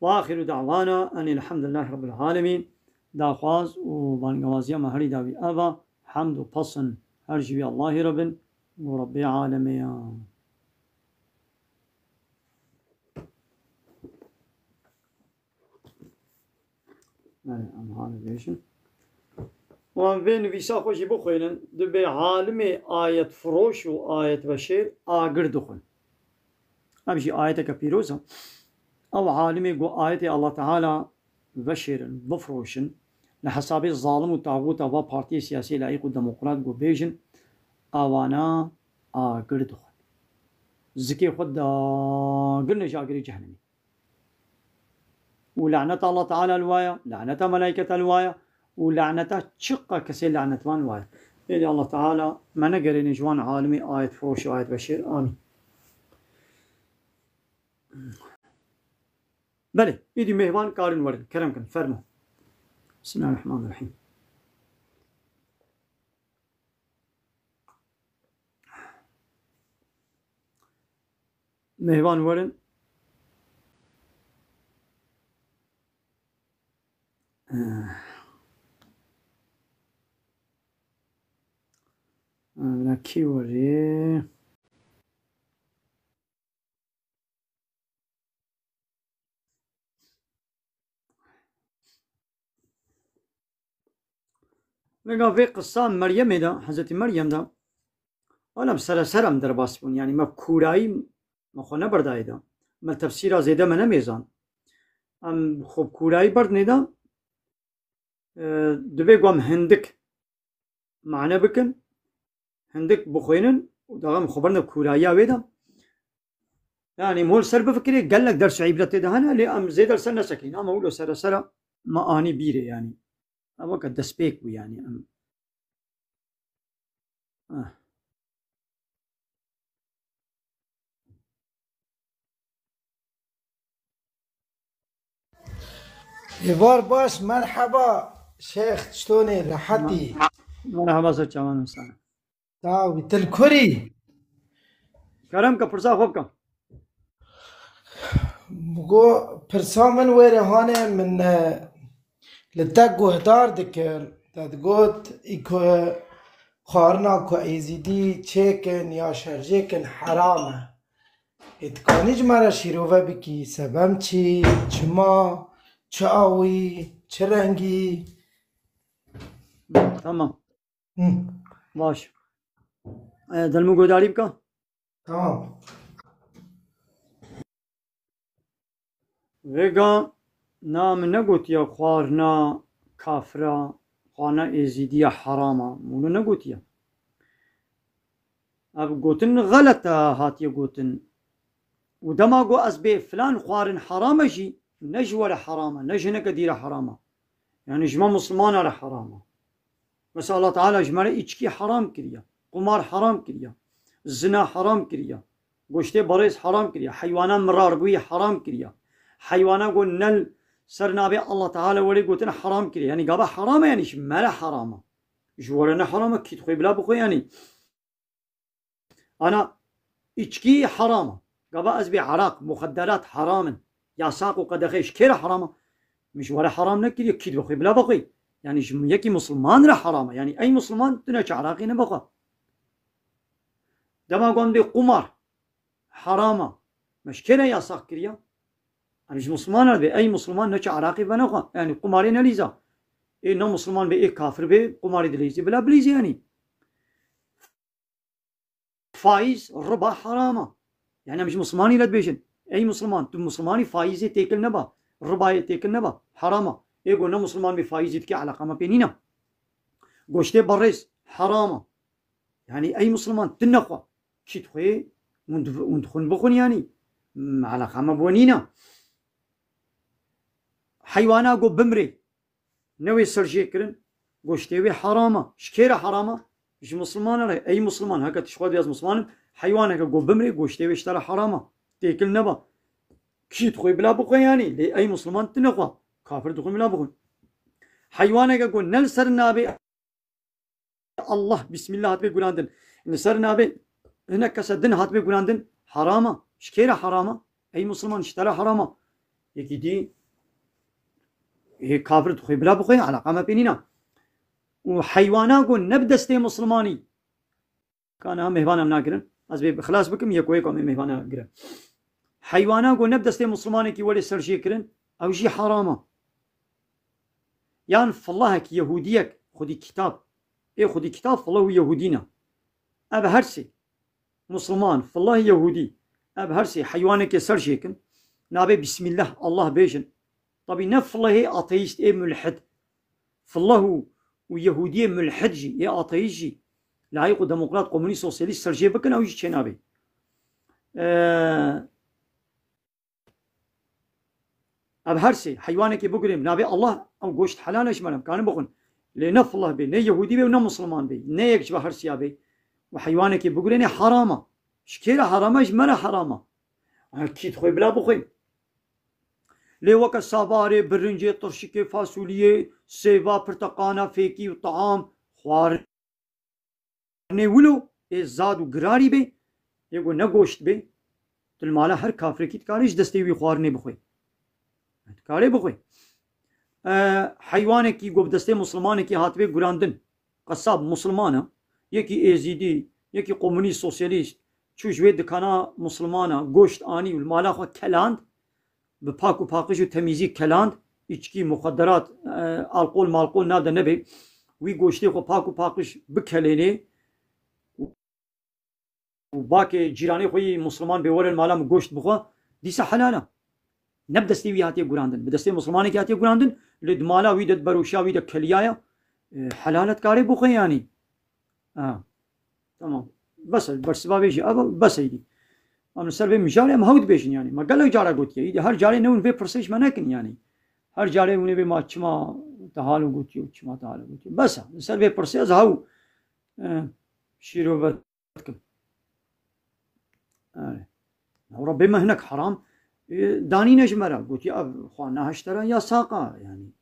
Ve axiru da'wana enî elhamdulillahî rabbil alemîn. Daxwaz û bangewaziya me herî dawî ev e. Hemd û pesn her ji wî Allahî re bin û Rebbê alemê ya. Belê, em hane bêjin. Wan vê nivîsa xwe jî bixwînin, dibê alimê ayetfiroş û ayetveşêr agir dixwin. Ev jî ayeteke pîroz e. Ew alimê ku ayetê Allah Teala veşêrin, bifiroşin, li hesabê zalim û taxûta va partiyê siyasî laîq û demokrat ku bêjin, awana agir dixwin. Zikê xwe dagirne ji agirê cehennemê. Û laneta Allah Teala li waya, laneta melayketa li waya û laneta çiqa kesê lanetvan li waya. Êdî Allah Teala me negerêne ji wan alimê ayetfiroş û ayetveşêr. Amîn. Belê, êdî mêvan karin werin, kerem kin, fermo. Bismillahirrahmanirrahîm. Mêvan werin. Eh. Eh, na kî werê? Lêga vê qisa Meryemê de, Hezretî Meryem de, wela bi sereser em derbas bûn. Yanî me kûrayî me xwe neberdayê de. Me tefsîra zêde me nemêzan. Em xwe bi kûrayî berdinê de, e, divê ku em hindik mane bikin, hindik bixwînin û daxim xwe berine kûrayiya wê de. Yanî mol ser bifikirê gelek ders û îbret tê de hene, lê em zêde li ser nesekîn. Ama wilo seresera me anî bîrê yanî. Ev weke destpêk bû yanî em. Ah. Êvar baş, merheba Şêx, çitonê, rehetî? Merheba ser çavan sana. Sağ ol, til kurî. Kerem ke pirsa xwe bike. Go pirsa min wêre hane min, e, li te guhdar dikir. Te digot, î ku xwarina ku êzîdî çêkin ya şerjêkin heram e. Ê dikanî ji me re şîrove bikî, sebem çi, çima, çi awî, çi rengî? Tamam. Hı. Baş. E, dilmû guhdarî bike. Tamam. Vêga na min negotiye xwarina kafira, xwarina êzîdiya herama. Min wilo negotiye. Ev gotin xelet e hatiye gotin. Û dema got ez bê filan xwarin heram e jî, ne ji we re heram e, ne ji hineke dî re heram e. Yanî ji me Mislimana re heram e. Mesela Allah Teala ji me re îçkî heram kiriye, qumar heram kiriye, zina heram kiriye, goştê berêz heram kiriye, heywana mirarbûyî heram kiriye. Heywana ku ne li ser navê Allah Teala welê gotin heram kiriye. Yanî gava heram e, yanî ji me re heram e. Ji we re ne heram e, kî dixwe bila bixwe yanî. Ana îçkî heram e. Gava ez bê eraq, muxedderat heram in. Yasaq û qedexe ji kê re heram e? Min ji we re heram nekiriye, kî dixwe bila bixwe. Yanî ji yekî Misliman re heram e. Yanî ey Misliman tu neçe eraqê nebixwe. Dema got bê qumar heram e. Me ji kê re yasaq kiriye? Em ji Misliman re dibê, ey Misliman neçe eraqê venexwe. Yanî qumarê nelîza. Ê ne Misliman bê, ê kafir bê, qumarê dilîzî, bila bilîzî yanî. Faîz, riba heram e. Yanî em ji Mislimanî re dibêjin. Ey Misliman, tu Mislimanî faîzê têkil neba, ribayê têkil neba. Heram e. Ê ku ne Misliman bê faîzê dike, eleqa me pê nîne. Goştê berêz heram e. Yanî ey Musliman, tu nexwe. Kî dixwê, hûn dixwin bixwin yanî. Eleqa me bi we nîne. Heywana go bimrê, newê serjêkirin, goştê wê heram e. Ji kê re heram e? Ji Muslimana re. Ey Musliman, heke tu ji xwe dibêjî ez Musliman im, heywaneke go bimrê, goştê wê ji te re heram e. Têkil neba. Kî dixwê bila bixwe yanî, lê ey Musliman tu nexwe. Kafir dixwin bila bixwin. Heywaneke go ne li ser navê Allah, Bismillah hatibê gurandin, li ser navê hinek kese din hatibê gurandin, heram e. Ji kê re heram e? Ey Musliman, ji te re heram e. Yekî dî, ê, kafir dixwê bila bixwe, eleqa me pê nîne. Û heywana ku ne bi destê Muslimanî, ka niha mêhvan em nagirin. Ez bê xilas bikim, yeko yeko em ê mêhvana girin. Heywana ku ne bi destê Muslimanekî welê serjêkirin, ew jî heram e. Yan filahek, Yehûdiyek, xwedî kitab. Ê xwedî kitab, filah û Yehûdî ne. Ev her sê, Musliman, filah, Yehûdî, ev her sê heywanekê serjêkin, nabê Bismillah, Allah bêjin. Tabî ne filahê ateîst, ê mulhid. Filah û, û Yehûdiyê mulhid jî, ê ateîst jî, layîq û demokrat, komunîst, sosyalîst serjê bikin, ew jî çênabê. Eee, Ev her sê heywanekê bigurê bi navê Allah, ew goşt helal e ji me re, em karin bixwin. Lê ne filah bê, ne Yehûdî bê û ne Musliman bê. Ne yek ji ve her sêya bê. Û heywanekê bigurê ne heram e. Ji kê re heram e? Ji me re heram e. Ha, kî dixwê bila bixwê. Lê weke savarê, birincê, tirşikê, fasuliyê, sêva, pirteqana, fêkî û taam, xwarin. Nê wilo ê zad û girarî bê, yê ku ne goşt bê, tu li mala her kafrekî dikarê ji destê wî xwarinê bixwê. Dikarê bixwê. E, heywanekî ku bi destê Muslimanekî hatibê gurandin, qesab Musliman e, yekî Êzîdî, yekî komunîst, sosyalîst, çû ji wê dikana Muslimana goşt anî û li mala xwe keland, bi pak û paqij û temîzî keland, îçkî, muxedderat, e, alkol malkol nav de nebe, wî goştê xwe pak û paqij bikelênê û bakê cîranê xwe yî Musliman bê, were li mala min goşt bixwe, dîsa helal e. Ne bi destê wî hatiye gurandin. Bi destê Muslimanekî hatiye gurandin, lê di mala wî de, di beroşiya wî de keliyaye, e, helal e, dikarê bixwe yanî. Ha. Tamam. Bes e, bersiva vê jî ev e, bes e îdî. Em li ser vê mijarê em hew dibêjin yanî. Me gelek cara gotiye. Îdî her carê newin vê pirsê ji me nekin yanî. Her carê hûn ê bê ma çima te halo gotiye û çima te halo gotiye. Bes e. Li ser vê pirsê ez hew, e, şîrove dikim. Erê. Ewra bê me hinek heram, e, danîne ji me re. Gotiye ev xwarina heştera yasaqa yanî.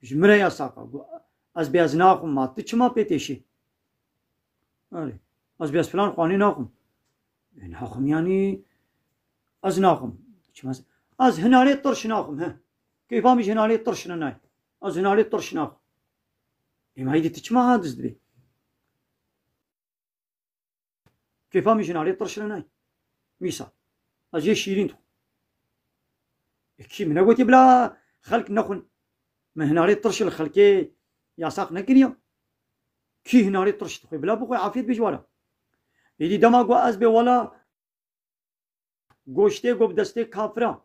Ji min re yasaqa. Got, ez bê ez naxwim, ma tu çima pê têşî? Erê. Ez bê ez filan xwarinê naxwim. Ê, naxwim yanî ez naxwim. Çima ez, ez hinarê tirş naxwim, he. Keyfa min ji hinarê tirş re nayê. Ez hinarê tirş naxwim. Ê, ma îdî tu çima hadis dibê? Kêfa min ji narê tirş re nayê. Mîsa. Ez jê şîrîn dixwim. E, kî min negotiye bila xelk nexwin? Min hinarê tirş li xelkê yasaq nekiriye. Kî hinarê tirş dixwe bila bixwe, afiyet bê ji wara. Êdî dema got ez bê wela goştê got bi destê kafira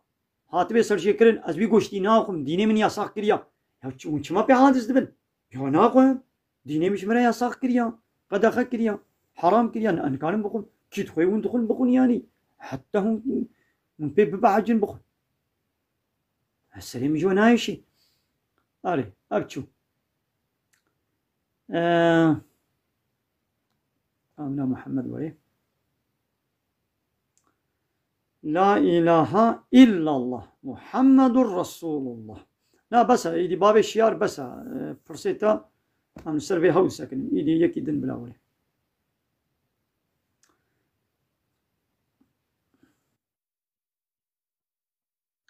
hatibe serjêkirin, ez wî goştî naxwim, dînê min yasax kiriya. Ya çi-, hûn çima pê hadis dibin? Ya naxwim. Dînê min ji min re yasax kiriya, qedexe kiriya, heram kiriya, ne, nikarin bixwim. Kî dixwe hûn dixwin, bixwin yanî. Heta hûn, hûn pê bibehecin bixwin. Ez serê min ji we nayêşî. Erê, ev çû. Ee, Amina Muhammed were. La ilahe illallah Muhammedur Resulullah. Na bes e, îdî bavê şiyar bes e. E, pirsê te, em li ser vê hewl sekinin. Îdî yekî din bila were.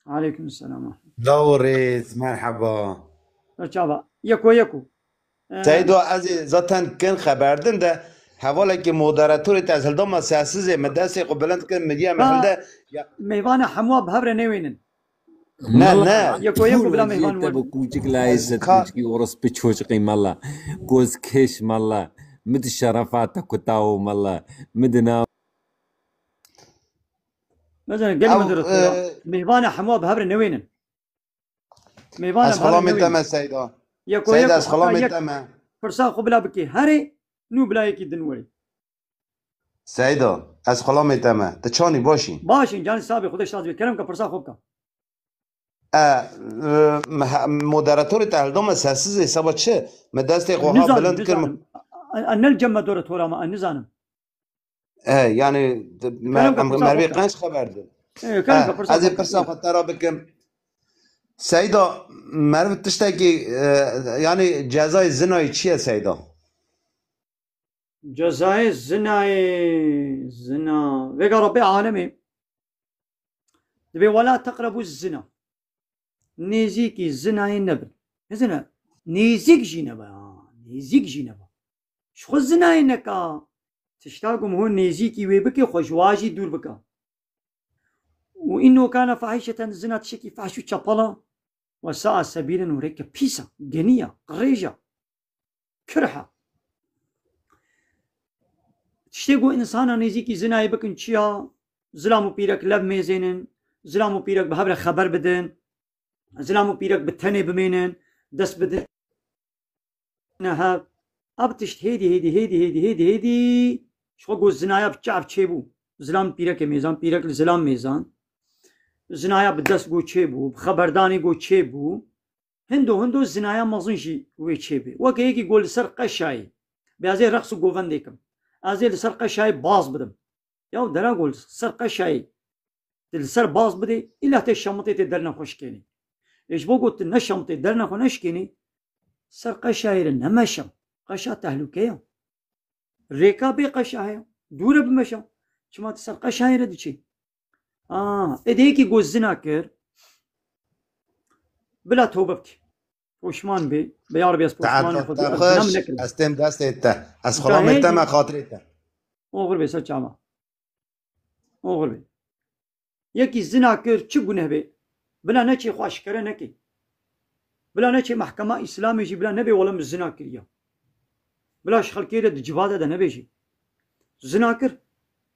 Aleyküm selam. Law rêz, merheba. Çava, yeko yeko. Ee, Seydo, ez ê zaten kin xeber din de hevalekî moderatorê te ez hildama sessizê, min destê xwe bilind kir, min diya min Ha, hilde. Ya, mêvana hemûa bi hev re newênin. Ne, Mala, ne. Yeko yeko bila mêvan te win. Bu kûçik layê Ez set ka- kûçikî orospu çocuqî mala. Goz keş mala. Mi di şerefa te kutawo mala. Mi di na- Mezene gelî Ew, min dirist e, ya. Mêvana hemûa bi hev re newênin. Mêvana Ez bi hev re xilamê te newênin. me Seyda. Yeko Seyda, yeko. ez xilamê Yek- te me. pirsa xwe bila bikê herê, nû bila yekî din werê. Seyda, ez xulamê te me. Tu çanî başî? Başin, canî sabê, Xwedê şaz bê. Kerem ke pirsa xwe bike. E, e, me-, moderatorê te hilda me sessiz ê, seba çi? Me destê xwe ha Nizanim, bilind kir me. Nizanim. E, e, nel cem moderatora me, e, nizanim. E, yani, de-, me-, Kerem ke em, pirsa mervê xwe bike. Qenc xeber di. E, kerem ke E, pirsa ez ê xwe bike. Pirsa xwe te ra bikim. Seyda, meriv tiştekî, e, yani cezayê zinayê çi ye Seyda? Cezayê zinayê, zina. Vêga Rabbê alemê. Dibê, "Wela teqrebû zina." Nêzîkî zinayê nebin. Ne zina, nêzîk jî nebe, ha. Nêzîk jî nebe. Ji xwe zinayê neka. Tişta ku min hûn nêzîkî wê bike, xwe ji wa jî dûr bike. Û innehu kane fahîşeten, zina tiştekî fahş û çepal e. Ve sa'a sebîlen, û rêke pîs e, genî ye, qirêj e, kirh e. Tiştê ku însana nêzîkî zinayê bikin çi ya? Zilam û pîrek lev mêzênin, zilam û pîrek bi hev re xeber bidin, zilam û pîrek bi tenê bimênin, dest bidin hev. Ev tişt hêdî, hêdî, hêdî, hêdî, hêdî, hêdî ji xwe got zinaya bi çav çêbû. Zilam pîrekê mêzan, pîrek li zilam mêzan. Zinaya bi dest got çêbû, bi xeberdanê got çêbû. Hindo hindo zinaya mezin jî wê çêbê. Weke yekî got li ser qeşayê. Bê ez ê reqs û govendê kim. Ez ê li ser qeşayê baz bidim. Ya dera got li ser qeşayê. Tu li ser baz bidê, îlla tê şemitê tê dernexwe şikênî. Ê ji bo ku tu ne şemitê dernexwe neşikênî, ser qeşayê re nemeşe. Qeşa tehlûke ye. Rêka bê qeşa heye. Dûre bimeşe. Çima tu ser qeşayê re diçî? Aa, ê de yekî ku zina kir, bila tewbe bike. Poşman bê. Bi ya Rebî ez poşman Saet xwe te zina min xweş, nekirim. Ez têm destê te. Ez xulamê te me, xatirê te. Oxir bê ser çava. Oxir bê. Yekî zina kir, çi guneh bê? Bila neçê xwe eşkere nekê. Bila neçê mehkema Îslamê jî bila nebê wele min zina kiriya. Bila ji xelkê re di civata de nebêjî. Zina kir,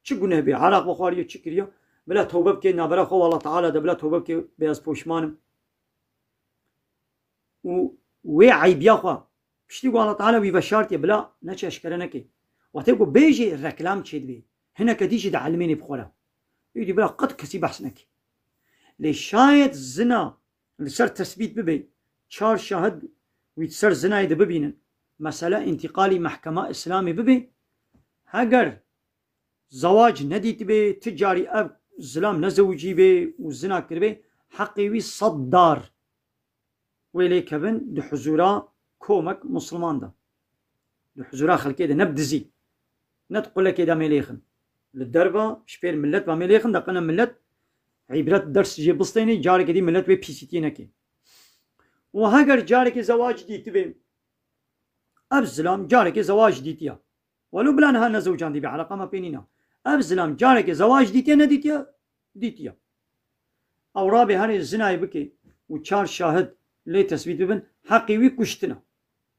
çi guneh bê? Araq vexwariye, çi kiriya? Bila tewbe bike, navbera xwe û Allah Teala de bila tewbe bike, bê ez poşman im. Û wê eybiya xwe, piştî ku Allah Teala wî veşartiye, bila neçe eşkere neke. Wextê ku bêjê reklam çêdibê, hineke dî jî dielmênê bi xwe re. Êdî bila qet kesî behs neke. Lê şayet zina li ser tesbît bibe, çar şahid wî di ser zinayê de bibînin, mesele întîqalî mehkema Îslamê bibe, heger zewac nedîtibê, ti carî ev zilam nezewicîbê û zina kiribê, heqê wî sed dar wê lê kevin di huzûra komek Musliman de. Di huzûra xelkê de, ne bi dizî, ne di qulekê de mê lêxin. Li derva, ji pêr millet ve mê lêxin, de qine millet îbret, ders jê bistênê, carekê dî millet wê pîsîtiyê neke. Û heger carekê zewac dîtibê, ev zilam carekê zewac dîtiya. Welo bila niha nezewcandî be, eleqa me pê nîna. Ev zilam careke zewac dîtiye nedîtiye? Dîtiye. Ew rabê herê zinayê bike û çar şahid lê tesbît bibin, heqê wî kuştin e.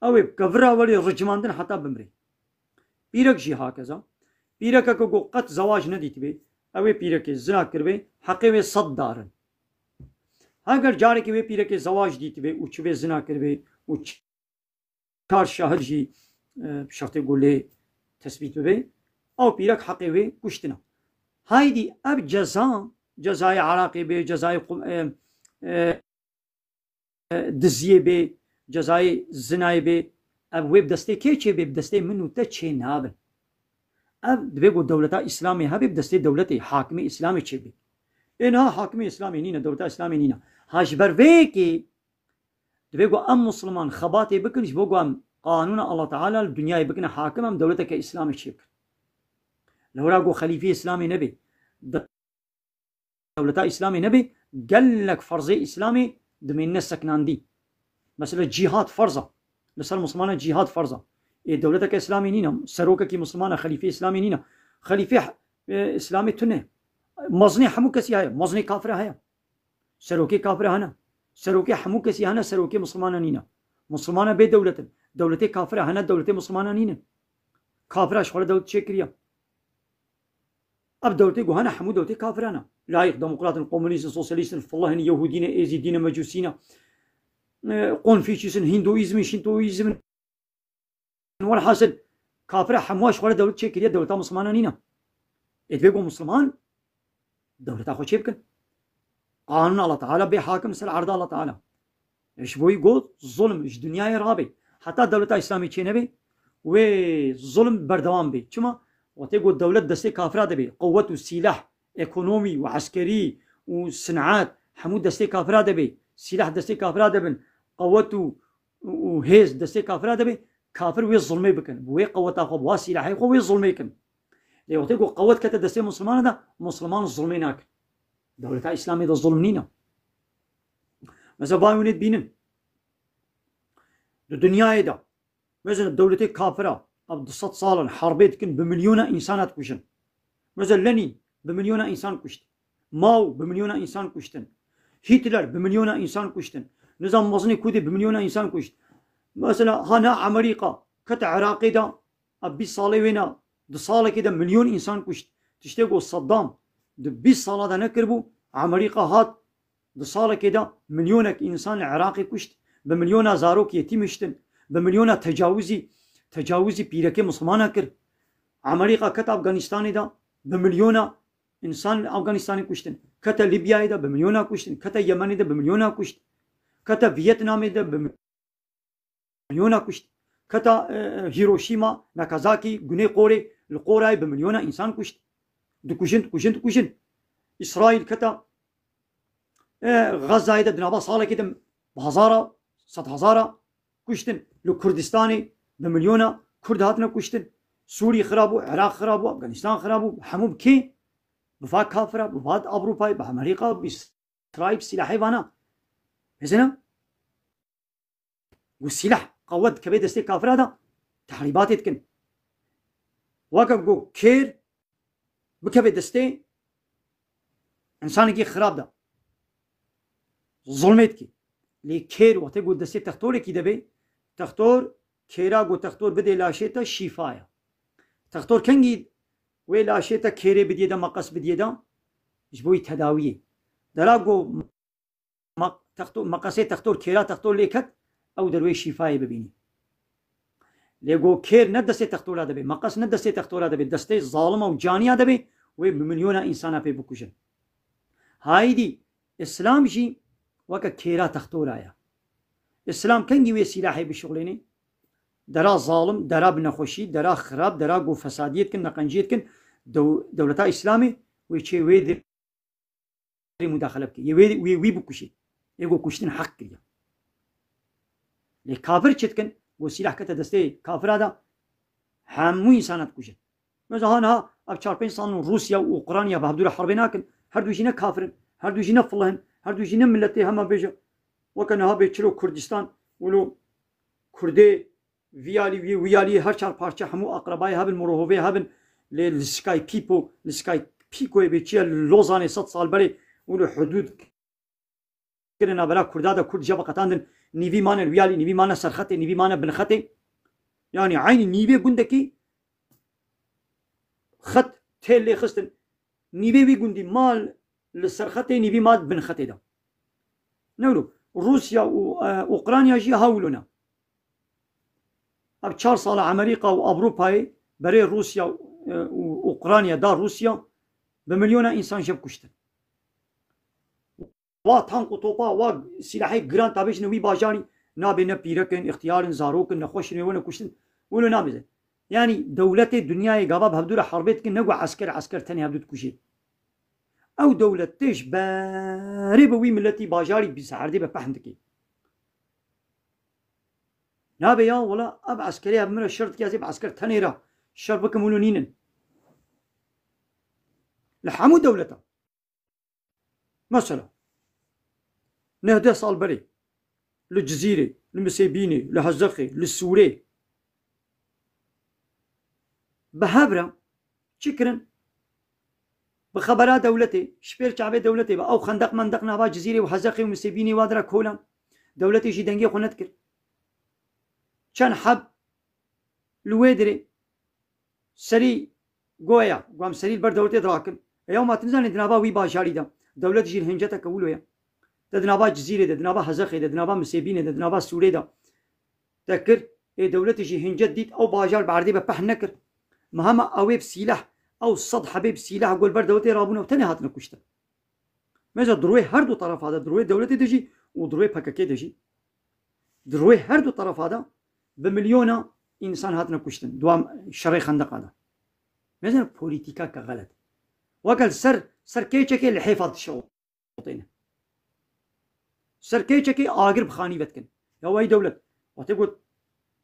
Ew ê bi kevira welê ricimandin heta bimrê. Pîrek jî hakeza. Pîrekeke ku qet zewac nedîtibê, ew ê pîrekê zina kiribê, heqê wê sed dar in. Heger carekê wê pîrekê zewac dîtibê û çivê zina kiribê û çi çar şahid jî, e, bi şertê ku lê tesbît bibe, ew pîrek heqê wê kuştin e. Haydî ev ceza, cezayê araqê bê, cezayê qum-, e, e, e, diziyê bê, cezayê zinayê bê, ev wê bi destê kê çêbê? Bi destê min û te çê nabin. Ev divê ku dewleta Îslamê hebe, bi destê dewletê, hakimê Îslamê çêbê. Ê niha hakimê Îslamê nîne, dewleta Îslamê nîne. Ha ji ber vê yekê divê ku em Musliman xebatê bikin, ji bo ku em qanûna Allah Teala li dinyayê bikine hakim, em dewleteke Îslamê çêbikin. Lewra ku xelîfê Îslamê nebê, dewleta Îslamê nebê, gelek ferzê Îslamê dimênine seknandî. Mesela cîhad ferz e. Li ser Muslimana cîhad ferz e. Ê dewleteke Îslamê nîne, serokekî Muslimana, xelîfê Îslamê nîne. Xelîfê, e, Îslamê tune. Mezinê hemû kesî heye. Mezinê kafira heye. Serokê kafira hene. Serokê hemû kesî hene, serokê Muslimana nîne. Muslimana bê dewlet in. Dewletê kafira hene, dewletê Muslimana nîne. Kafira ji xwe re dewlet çêkiriye. Ev dewletê ku hene hemû dewletê kafiran e. Layîq, demokrat in, komûnîst in, sosyalîst in, fillah in, yehûdî ne, êzîdî ne, mecûsî ne, e, konfûçyûs in, hîndoîzm in, şîntoîzm in. Welhasil, kafira hemû ji xwe re dewlet çêkiriye, dewleta Mislimana nîne. Ê divê ku Misliman dewleta xwe çêbikin. Qanûna Allah Teala bê hakim ser erda Allah Teala. Ji bo wî got, zulm ji dinyayê rabe. Heta dewleta Îslamê çênebe, wê zulm berdewam be. Çima? Wextê got dewlet destê kafira de be, qewet û sîlah, ekonomî û eskerî û sinat, hemû destê kafira de be, sîlah destê kafira de bin, qewet û, û hêz destê kafira de be, kafir wê zulmê bikin. Bi wê qeweta xwe, bi wa sîlahê xwe wê zulmê kin. Lê wextê ku qewet kete destê Mislimana de, Misliman zulmê nakin. Dewleta Îslamê de zulm nîne. Mesela, vay hûn ê dibînin. Di dinyayê de, mesela, dewletê kafira, ev du sed sal in herbê dikin, bi milyona însan hat kujin. Mesela, Lenîn bi milyona însan kuşt. Mao bi milyona însan kuştin. Hitler bi milyona însan kuştin. Nizam mezinê Kurdê bi milyona însan kuşt. Mesela, hana Amerîka kete Iraqê de, a bîst salê wêna, di salekê de milyon însan kuşt. Tiştê ku Saddam di bîst sala de nekiribû, Amerîka hat di salekê de milyonek însan li Iraqê kuşt, bi milyona zarok yetîm hiştin, bi milyona tecawizî, tecawizî pîrekê Mislimana kir. Amerîka ket Afganistanê de bi milyona însan li Afganistanê kuştin. Kete Libyayê de bi milyona kuştin. Kete Yemenê de bi milyona kuşt. Kete Vietnamê de bi milyona kuşt. Keta, e, Hiroşîma, Nakazakî, Guney Qorê, li Qorayê bi milyona însan kuşt. Dikujin, dikujin, dikujin. Îsraîl keta, e, Xezayê de di nava salekê de bi hezara, sed hezara kuştin. Li Kurdistanê bi milyona Kurd hatine kuştin. Sûrî xirab bû, Iraq xirab bû, Afganistan xirab bû. Hemû bi kê? Bi va kafira, bi va Ewropayê, bi Amerîka, bi Îsraîl, bi sîlahê vana. Hêzina? Ku sîlah, qewet dikeve destê kafira de, tehrîbatê dikin. Weke ku kêr bikeve destê însanekî xirab de, zulmê dike. Lê kêr wextê ku destê textorekî de be, textor, kêra ku textor bidê laşê te şîfa ye. Textor kengî wê laşê te kêrê bidiyê de, meqes bidiyê de, ji bo wî tedawiyê. Dera ku ma-, texto-, meqesê textor, kêra textor lê ket, ew der wê şîfayê bibînî. Lê go kêr ne destê textora de be, meqes ne destê textora de be, destê zalima û caniya de be, wê bi milyona însana pê bikujin. Haydî, Îslam jî weke kêra textora ye. Îslam kengî wê sîlahê bişuxlênê? Dera zalim, dera bi nexweşî, dera xirab, dera go fesadiyê dikin, neqenciyê dikin, dew-, dewleta Îslamê wê çê wê de mudaxele bike. Yê wê, wê, wî bikuşê. Yê go kuştin heq kiriye. Lê kafir çi dikin? Go sîlah kete destê kafira de, hemû însana dikuje. Mesela ha niha ev çar pênc sal in Rûsya û Ukrayna bi hevdû re herbê nakin. Her du jî ne kafir in, her du jî ne filih in, her du jî ne miletê hema bêje. Weke niha bê çilo Kurdistan, wilo Kurdê vî alî, wî, wî alî, her çar parçe hemû aqrebayê hebin, mirohovê hebin, lê li Skype-o, li Skype-o yê bê çi ye, li Lozanê sed sal berê û li hudûd kirin navbera Kurda de, Kurd jê veqetandin, nîvî mane li wî alî, nîvî mane serxetê, nîvî mane binxetê. Yanî eynî nîvê gundekî xet têl lê xistin. Nîvê wî gundî ma li serxetê, nîvî ma binxetê de. Ne wilo, Rûsya û, e, Ukrayna jî ha wilo ne. Ev çar sala Amerîka û Ewropayê berê Rûsya, e, û Ukrayna da Rûsya bi milyona însan jê kuştin. Wa tank û topa, wa sîlahê giran tabêjine wî bajarî, nabê ne pîrek in, îxtiyar in, zarok in, nexweş in, wê wene kuştin. Wilo nabêze. Yanî dewletê dinyayê gava bi hevdû re herbê dikin, ne ku esker, esker tenê hevdû dikujê. Ew dewlet tê ji berê bi wî miletî bajarî bi serdê be pehn dikê. Nabe ya, wela ev eskerê ev min re şer dike, ez ê bi esker tenê re şer bikim, wilo nînin. Li hemû dewleta. Mesela, neh deh sal berê li Cizîrê, li Misêbînê, li Hezexê, li Sûrê bi hev re çi kirin? Bi xebera dewletê, ji pêr çavê dewletê ve ew xendeq mendeq nava Cizîrê û Hezexê û Misêbînê wa dire kolan. Dewletê jî dengê xwe nedikir. Çend heb li wê dirê serî goya, gu em serî li ber dewletê dirakin. Eya ma tu nizanî di nava wî bajarî de. Dewlet jî li hinceteke wilo ye. Te di nava Cizîrê de, di nava Hezexê de, di nava Misêbînê de, di nava Sûrê de te kir. Ê dewletê jî hince dît, ew bajar bi erdê ve peh nekir. Ma hema ew ê bi sîleh, ew sed hebê bi sîleh gol ber dewletê rabûne û tenê hatine kuştin. Mêze di rûyê her du terefa de, di rûyê dewletê de jî û di rûyê P K K de jî, di rûyê her du terefa de bi milyona însan hatine kuştin. Dua şerê Xendeqa de. Mêze polîtîkeke xelet. Weke li ser, ser keçekê lihêfa dişewitîne. Ser keçekê agir bi xanî ve dikin. Ya wey dewlet. Wextê got,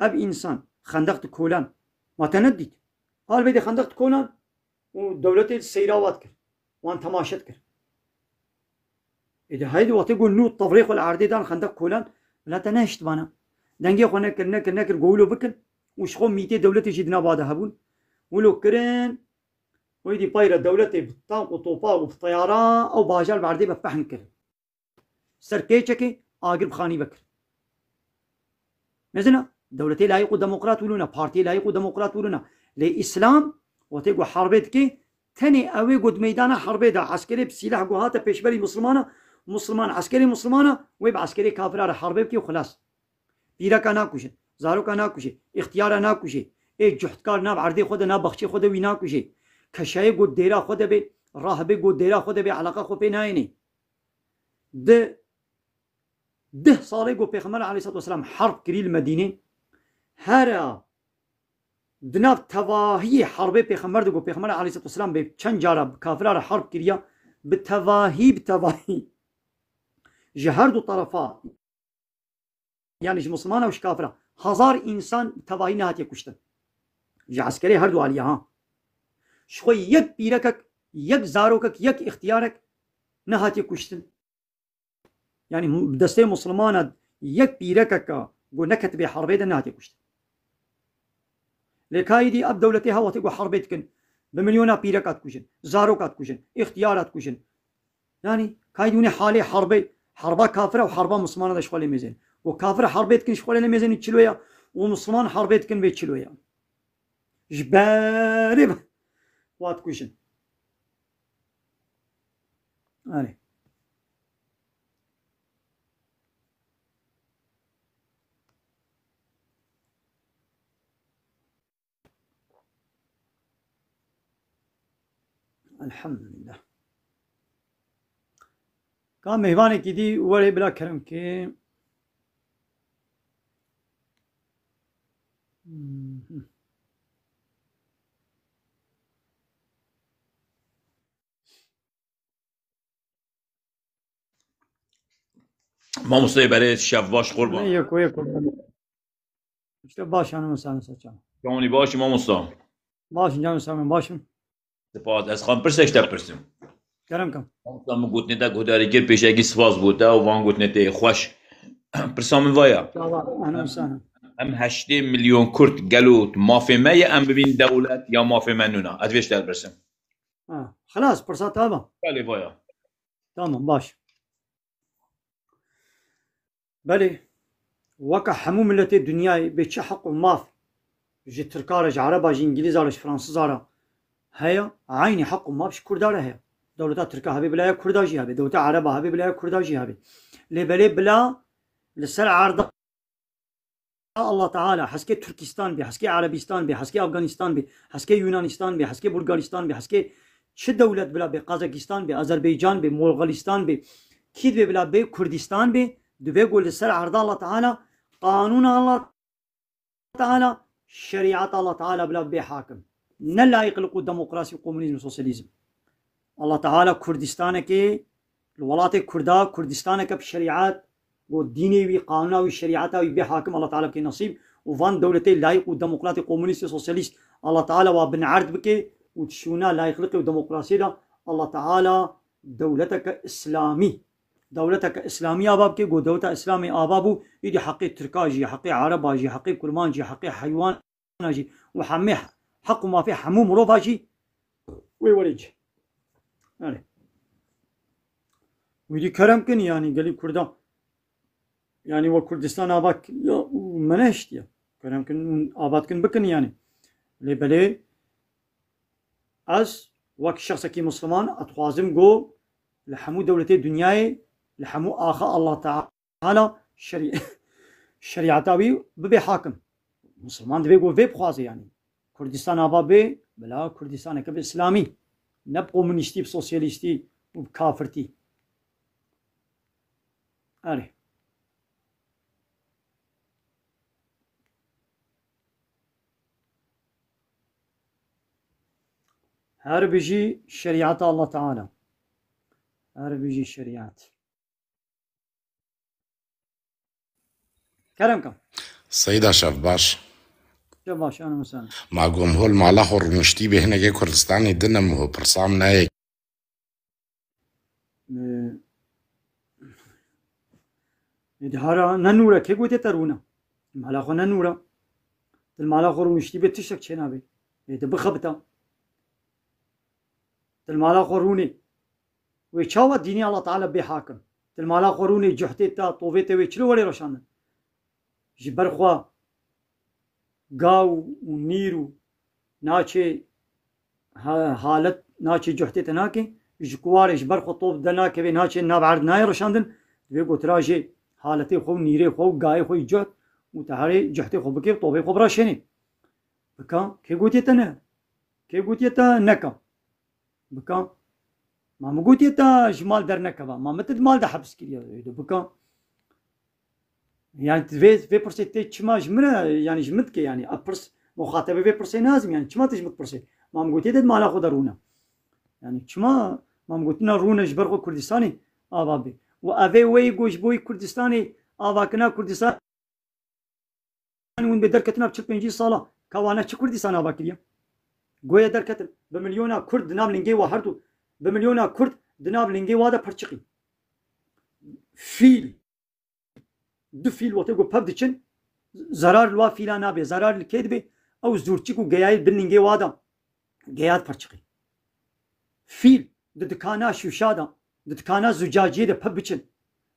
ev însan xendeq dikolan. Ma te nedît. Albê de xendeq dikolan û dewletê seyra wa dikir. Wan temaşe dikir. Êdî heydi wextê got nû tevrê xwe li erdê dan xendeq kolan. Bila te nehiştibana. Dengê xwe nekir, nekir, nekir, go wilo bikin. Û ji xwe mîtê dewletê jî di nava de hebûn. Wilo kirin. Wê dî peyre dewletê bi tank û topa û bi teyara ew bajar bi erdê ve fehn kir. Ser keçekê agir bi xanî vekir. Mezina, dewletê layîq û demokrat wilo ne, partiyê layîq û demokrat wilo ne. Lê Îslam, wextê ku herbê dike, tenê ew ê ku di meydana herbê de, eskerê bi sîleh ku hate pêşberî Mislimana, Misliman, eskerê Mislimana, wê bi eskerê kafira re herbê bike û xilas. Pîreka nakuje, zaroka nakuje, îxtiyara nakuje, ê cuhdkar nav erdê xwe de, nav baxçê xwe de wî nakuje, keşayê got dêra xwe de bê, rahibê got dêra xwe de bê, eleqa xwe pê nayênê. Di deh salê got Pêxember aleyhissalatu vesselam herb kirî li Medînê, hera di nav tevahiyê herbê Pêxember de got Pêxember aleyhissalatu vesselam bê çend cara bi kafira re herb kiriya, bi tevahî, bi tevahî ji her du terefa, yani ji Mislimana û ji kafira, hezar însan tevahî nehatiye kuştin. Ji eskerê her du aliye ha. Ji xwe yek pîrekek, yek zarokek, yek îxtiyarek nehatiye kuştin. Yani mu-, destê Mislimana yek pîrekeka ku neketibê herbê de nehatiye kuştin. Lê ka êdî ev dewletê ha wextê ku herbê dikin, bi milyona pîreka dikujin, zaroka dikujin, îxtiyara dikujin. Yani, ka êdî hûn ê halê herbê, herba kafira û herba Mislimana de ji xwe lê mêzên. Û kafir herbê dikin ji xwe lê mêzên çilo ya, û Misliman herbê dikin vê çilo ya. Ji berê wa dikujin. Erê. Elhamdülillah. Ka mêvanekî dî were bila kerem ke. Mamosteyê berê şev baş qurban. Ne, yeko, yeko. İşte baş hanım sen saçan. Canî baş mamosta. Baş canım sen başım. Spas. Ez xam pirsek ji te pirsim. Kerem kam. Mamosta min gotinê te guhdarî kir, pêşekî spas bo te û van gotinê te xweş. Pirsa min vaya. Çava, hanım sen. Em heştê milyon Kurd gelo mafê me ye em bibîn dewlet ya mafê me nûna? Ez vê ji te pirsim. Ha, xelas, pirsa te va. Belê vaya. Tamam, baş. Belê, weke hemû miletê dinyayê bê çi heq û maf ji Tirka re, ji Ereba, ji Îngilîza re, ji Fransiza re heye, eynî heq û maf ji Kurda re heye. Dewleta Tirka hebe bila ya Kurda jî hebe, dewleta Ereba hebe bila ya Kurda jî hebe. Lê belê bila li ser erda Allah Teala, heskê Tirkistan bê, heskê Erebistan bê, heskê Afganistan bê, heskê Yunanistan bê, heskê Bulgaristan bê, heskê çi dewlet bila bê, Kazakistan bê, Azerbaycan bê, Moğolistan bê, kî divê bila bê, Kurdistan bê, divê ku li ser erda Allah Teala, qanûna Allah Teala, şerîeta Allah Teala bila bê hakim. Ne layîqlik û demokrasî, komunîzm, sosyalîzm. Allah Teala Kurdistanekê, li welatê Kurda, Kurdistaneke bi şerîet, ku dînê wî, qanûna wî, şerîeta wî bê hakim, Allah Teala bike nesîb û van dewletê layîq û demokratê, komunîst û sosyalîst, Allah Teala wa binerd bike û di şûna layîqlikê û demokrasiyê de Allah Teala dewleteke îslamî, dewleteke îslamî ava bike, ku dewleta îslamê ava bû, îdî heqê Tirka jî, heqê Ereba jî, heqê Kurman jî, heqê heywan jî û hemê heq û mafê hemû mirova jî wê were cih. Erê. Wî dî kerem kin, yanî gelî Kurda, yanî we Kurdistan ava k-, ya, û me nehiştiye. Kerem kin û ava dikin bikin yanî. Lê belê ez wek şexsekî Misliman, ez dixwazim ku li hemû dewletê dinyayê, li hemû axa Allah Teala Teala şerî-, şerîeta wî bibe hakim. Misilman divê ku vê bixwaze, yanî Kurdistan ava bê, bila Kurdistaneke bi îslamî, ne bi komûnîstî, bi sosyalîstî û bi kafirtî. Erê. Her bijî şerîeta Allah Teala. Her bijî şerîet. Kerem ka. Seyda, şev baş. Şev baş, enim sen. Ma gom hol mala xwe rûniştî bê hinekê Kurdistanê din em ho pirsam nayê. Ee, e, dihara ne nûre, kê gotiye te rûne? Mala xwe ne nûre. Dil mala xwe rûniştî bê tiştek çênabê. Ê, de bixebita. Dil mala xwe rûnê. Wê çawa dînê Allah Teala bê hakim? Dil mala xwe rûnê, cuhtê te, tovê te wê çilo were reşandin? Ji ber xwe gaw û nîr û naçê ha-, halet, naçê cuhtê te nake, ji kuwarê ji ber xwe top de nakeve, naçê nav erd nayê reşandin, divê gotira jê haletê xwe û nîrê xwe û gayê xwe yî cuht û te herê cuhtê xwe bike û topê xwe biraşênê. Bika, kê gotiye te ne? Kê gotiye te neka? Bika. Ma min gotiye te ji mal dernekeva. Ma min te di mal de heps kiriye. Ê de bika. Yani vê, vê pirsê tê çima ji min re, yani ji min dike yani. A pirs, muxatebê vê pirsê nazim yani. Çima tê ji min dipirsê? Ma min gotiye te di mala xwe de rûne. Yani çima ma min gotina rûne ji ber xwe Kurdistanê ava bê. Û evê wê go ji bo Kurdistanê avakirina Kurdistan Hûn bê derketina bi çil pêncî sala, ka wane çi Kurdistan ava kiriye? Goye derketin. Bi milyona Kurd di nav lingê wa herdu, bi milyona Kurd di nav lingê wa de pirçiqî. Fîl. Du fîl wextê ku pev diçin, zerar li wa fîla nabe, zerar li kê dibe? Ew zûrçik û geyayê bin lingê wa de. Geya diperçiqî. Fîl di dikana şûşa de, di dikana zucaciyê de peb biçin.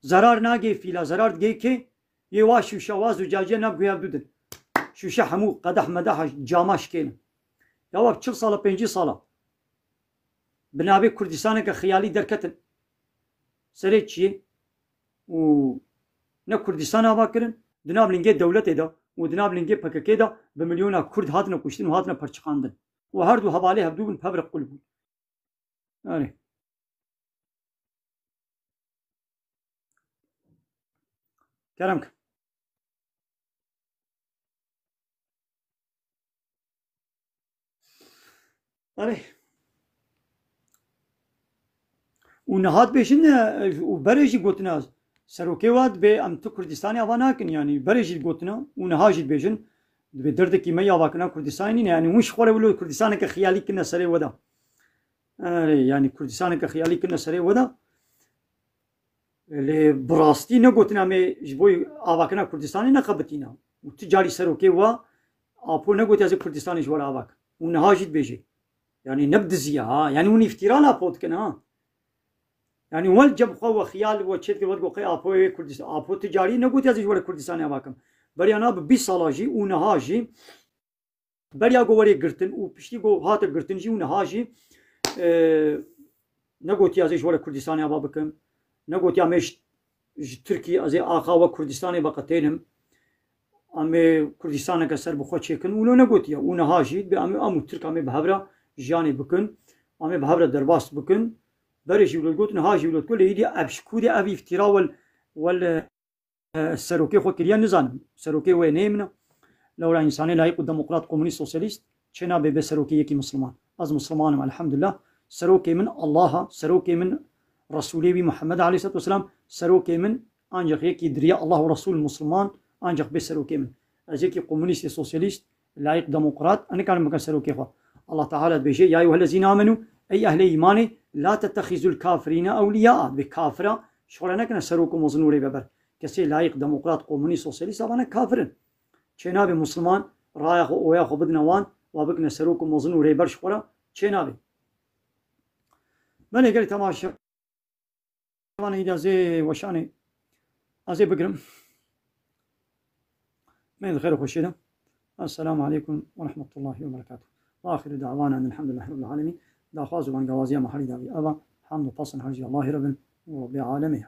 Zerar nagê fîla, zerar digê kê? Yê wa şûşa, wa zucaciye nav guya bidin. Şûşe hemû qedeh medeha cama şikênin. Ya wa çil sala, pêncî sala bi navê Kurdistaneke xiyalî derketin. Serê çiyê û ne Kurdistan ava kirin, di nav lingê dewletê de û di nav lingê P K K de bi milyona Kurd hatine kuştin û hatine perçiqandin. Û her du hevalê hevdû bin pevre qul bûn. Erê. Kerem ke. Erê. Û niha dibêjin, e, û berê jî gotina serokê wa dibê, em tu Kurdistanê ava nakin, yanî berê jî gotina û niha jî dibêjin, dibê derdekî me ya avakirina Kurdistanê nîne, yanî hûn ji xwe re wilo Kurdistaneke xiyalî kirine serê we de. Erê, yanî Kurdistaneke xiyalî kirine serê we de. Lê bi rastî negotina me ji bo avakirina Kurdistanê nexebitîna. Û tu carî serokê wa Apo negotiya ez ê Kurdistanê ji we re ava kim. Û niha jî dibêje. Yanî ne bi diziya ha. Yanî hûn îftîra li Apo dikin ha. Yanî wel cem xwe we xiyal we çêdike we digo qey Apo wê Kurdistan. Apo tu carî negotiya ez ê ji we re Kurdistanê ava kim. Beriya na bi bîst sala jî û niha jî Beriya ku werê girtin û piştî ku hate girtin jî û niha jî, e, negotiya ez ê ji we re Kurdistanê ava bikim. Negotiya me ji, ji Tirkî ez ê axa we Kurdistanê veqetênim. Em ê Kurdistaneke serbixwe çêkin û wilo negotiya. Û niha jî dibê em ê, em û Tirk em ê bi hev re jiyanê bikin. Em ê bi hev re derbas bikin. Berê jî wilo got, niha jî wilo digot, lê îdî ev ji ku de ev îftîra wel, wel, e, serokê xwe kiriye, nizanim. Serokê wê neyê min e. Lewra însanê layîq û demokrat, komûnîst, sosyalîst çênabe bê serokê yekî misliman. Ez misliman im, elhamdulillah. Serokê min Allah e, serokê min Resûlê wî Muhammed aleyhisselatu vesselam, serokê min ancak yekî diriye Allah û Resûl misliman, ancak bê serokê min. Ez yekî komûnîstê sosyalîst, layîq demokrat, ez nikarim bikim serokê xwe. Allah Teala dibêje, "Ya eyyuhellezîne amenû", ey ehlê îmanê, "la tettexîzul kafirîne ewliyâ", dibê kafira ji xwe re nekine serok û mezin û rêveber. Kesê layîq, demokrat, komûnîst, sosyalîst, vane kafir in. Çênabe musliman raya xwe, oya xwe bidine wan, wa bikine serok û mezin û rêber ji xwe re, çênabe. Belê gelî temaşe. Van îdî ez ê weşanê, ez ê bigirim. Me di xêr û xweşiyê de. Esselamu aleykum ve rahmetullahi ve berekatuhu. Ve ahiru davana elhamdulillahi rabbil alemin. Daxwaz û bangawaziya me herî dawî eva, hamd û pesn her jî Allahî re bin û Rabbê alemê ye.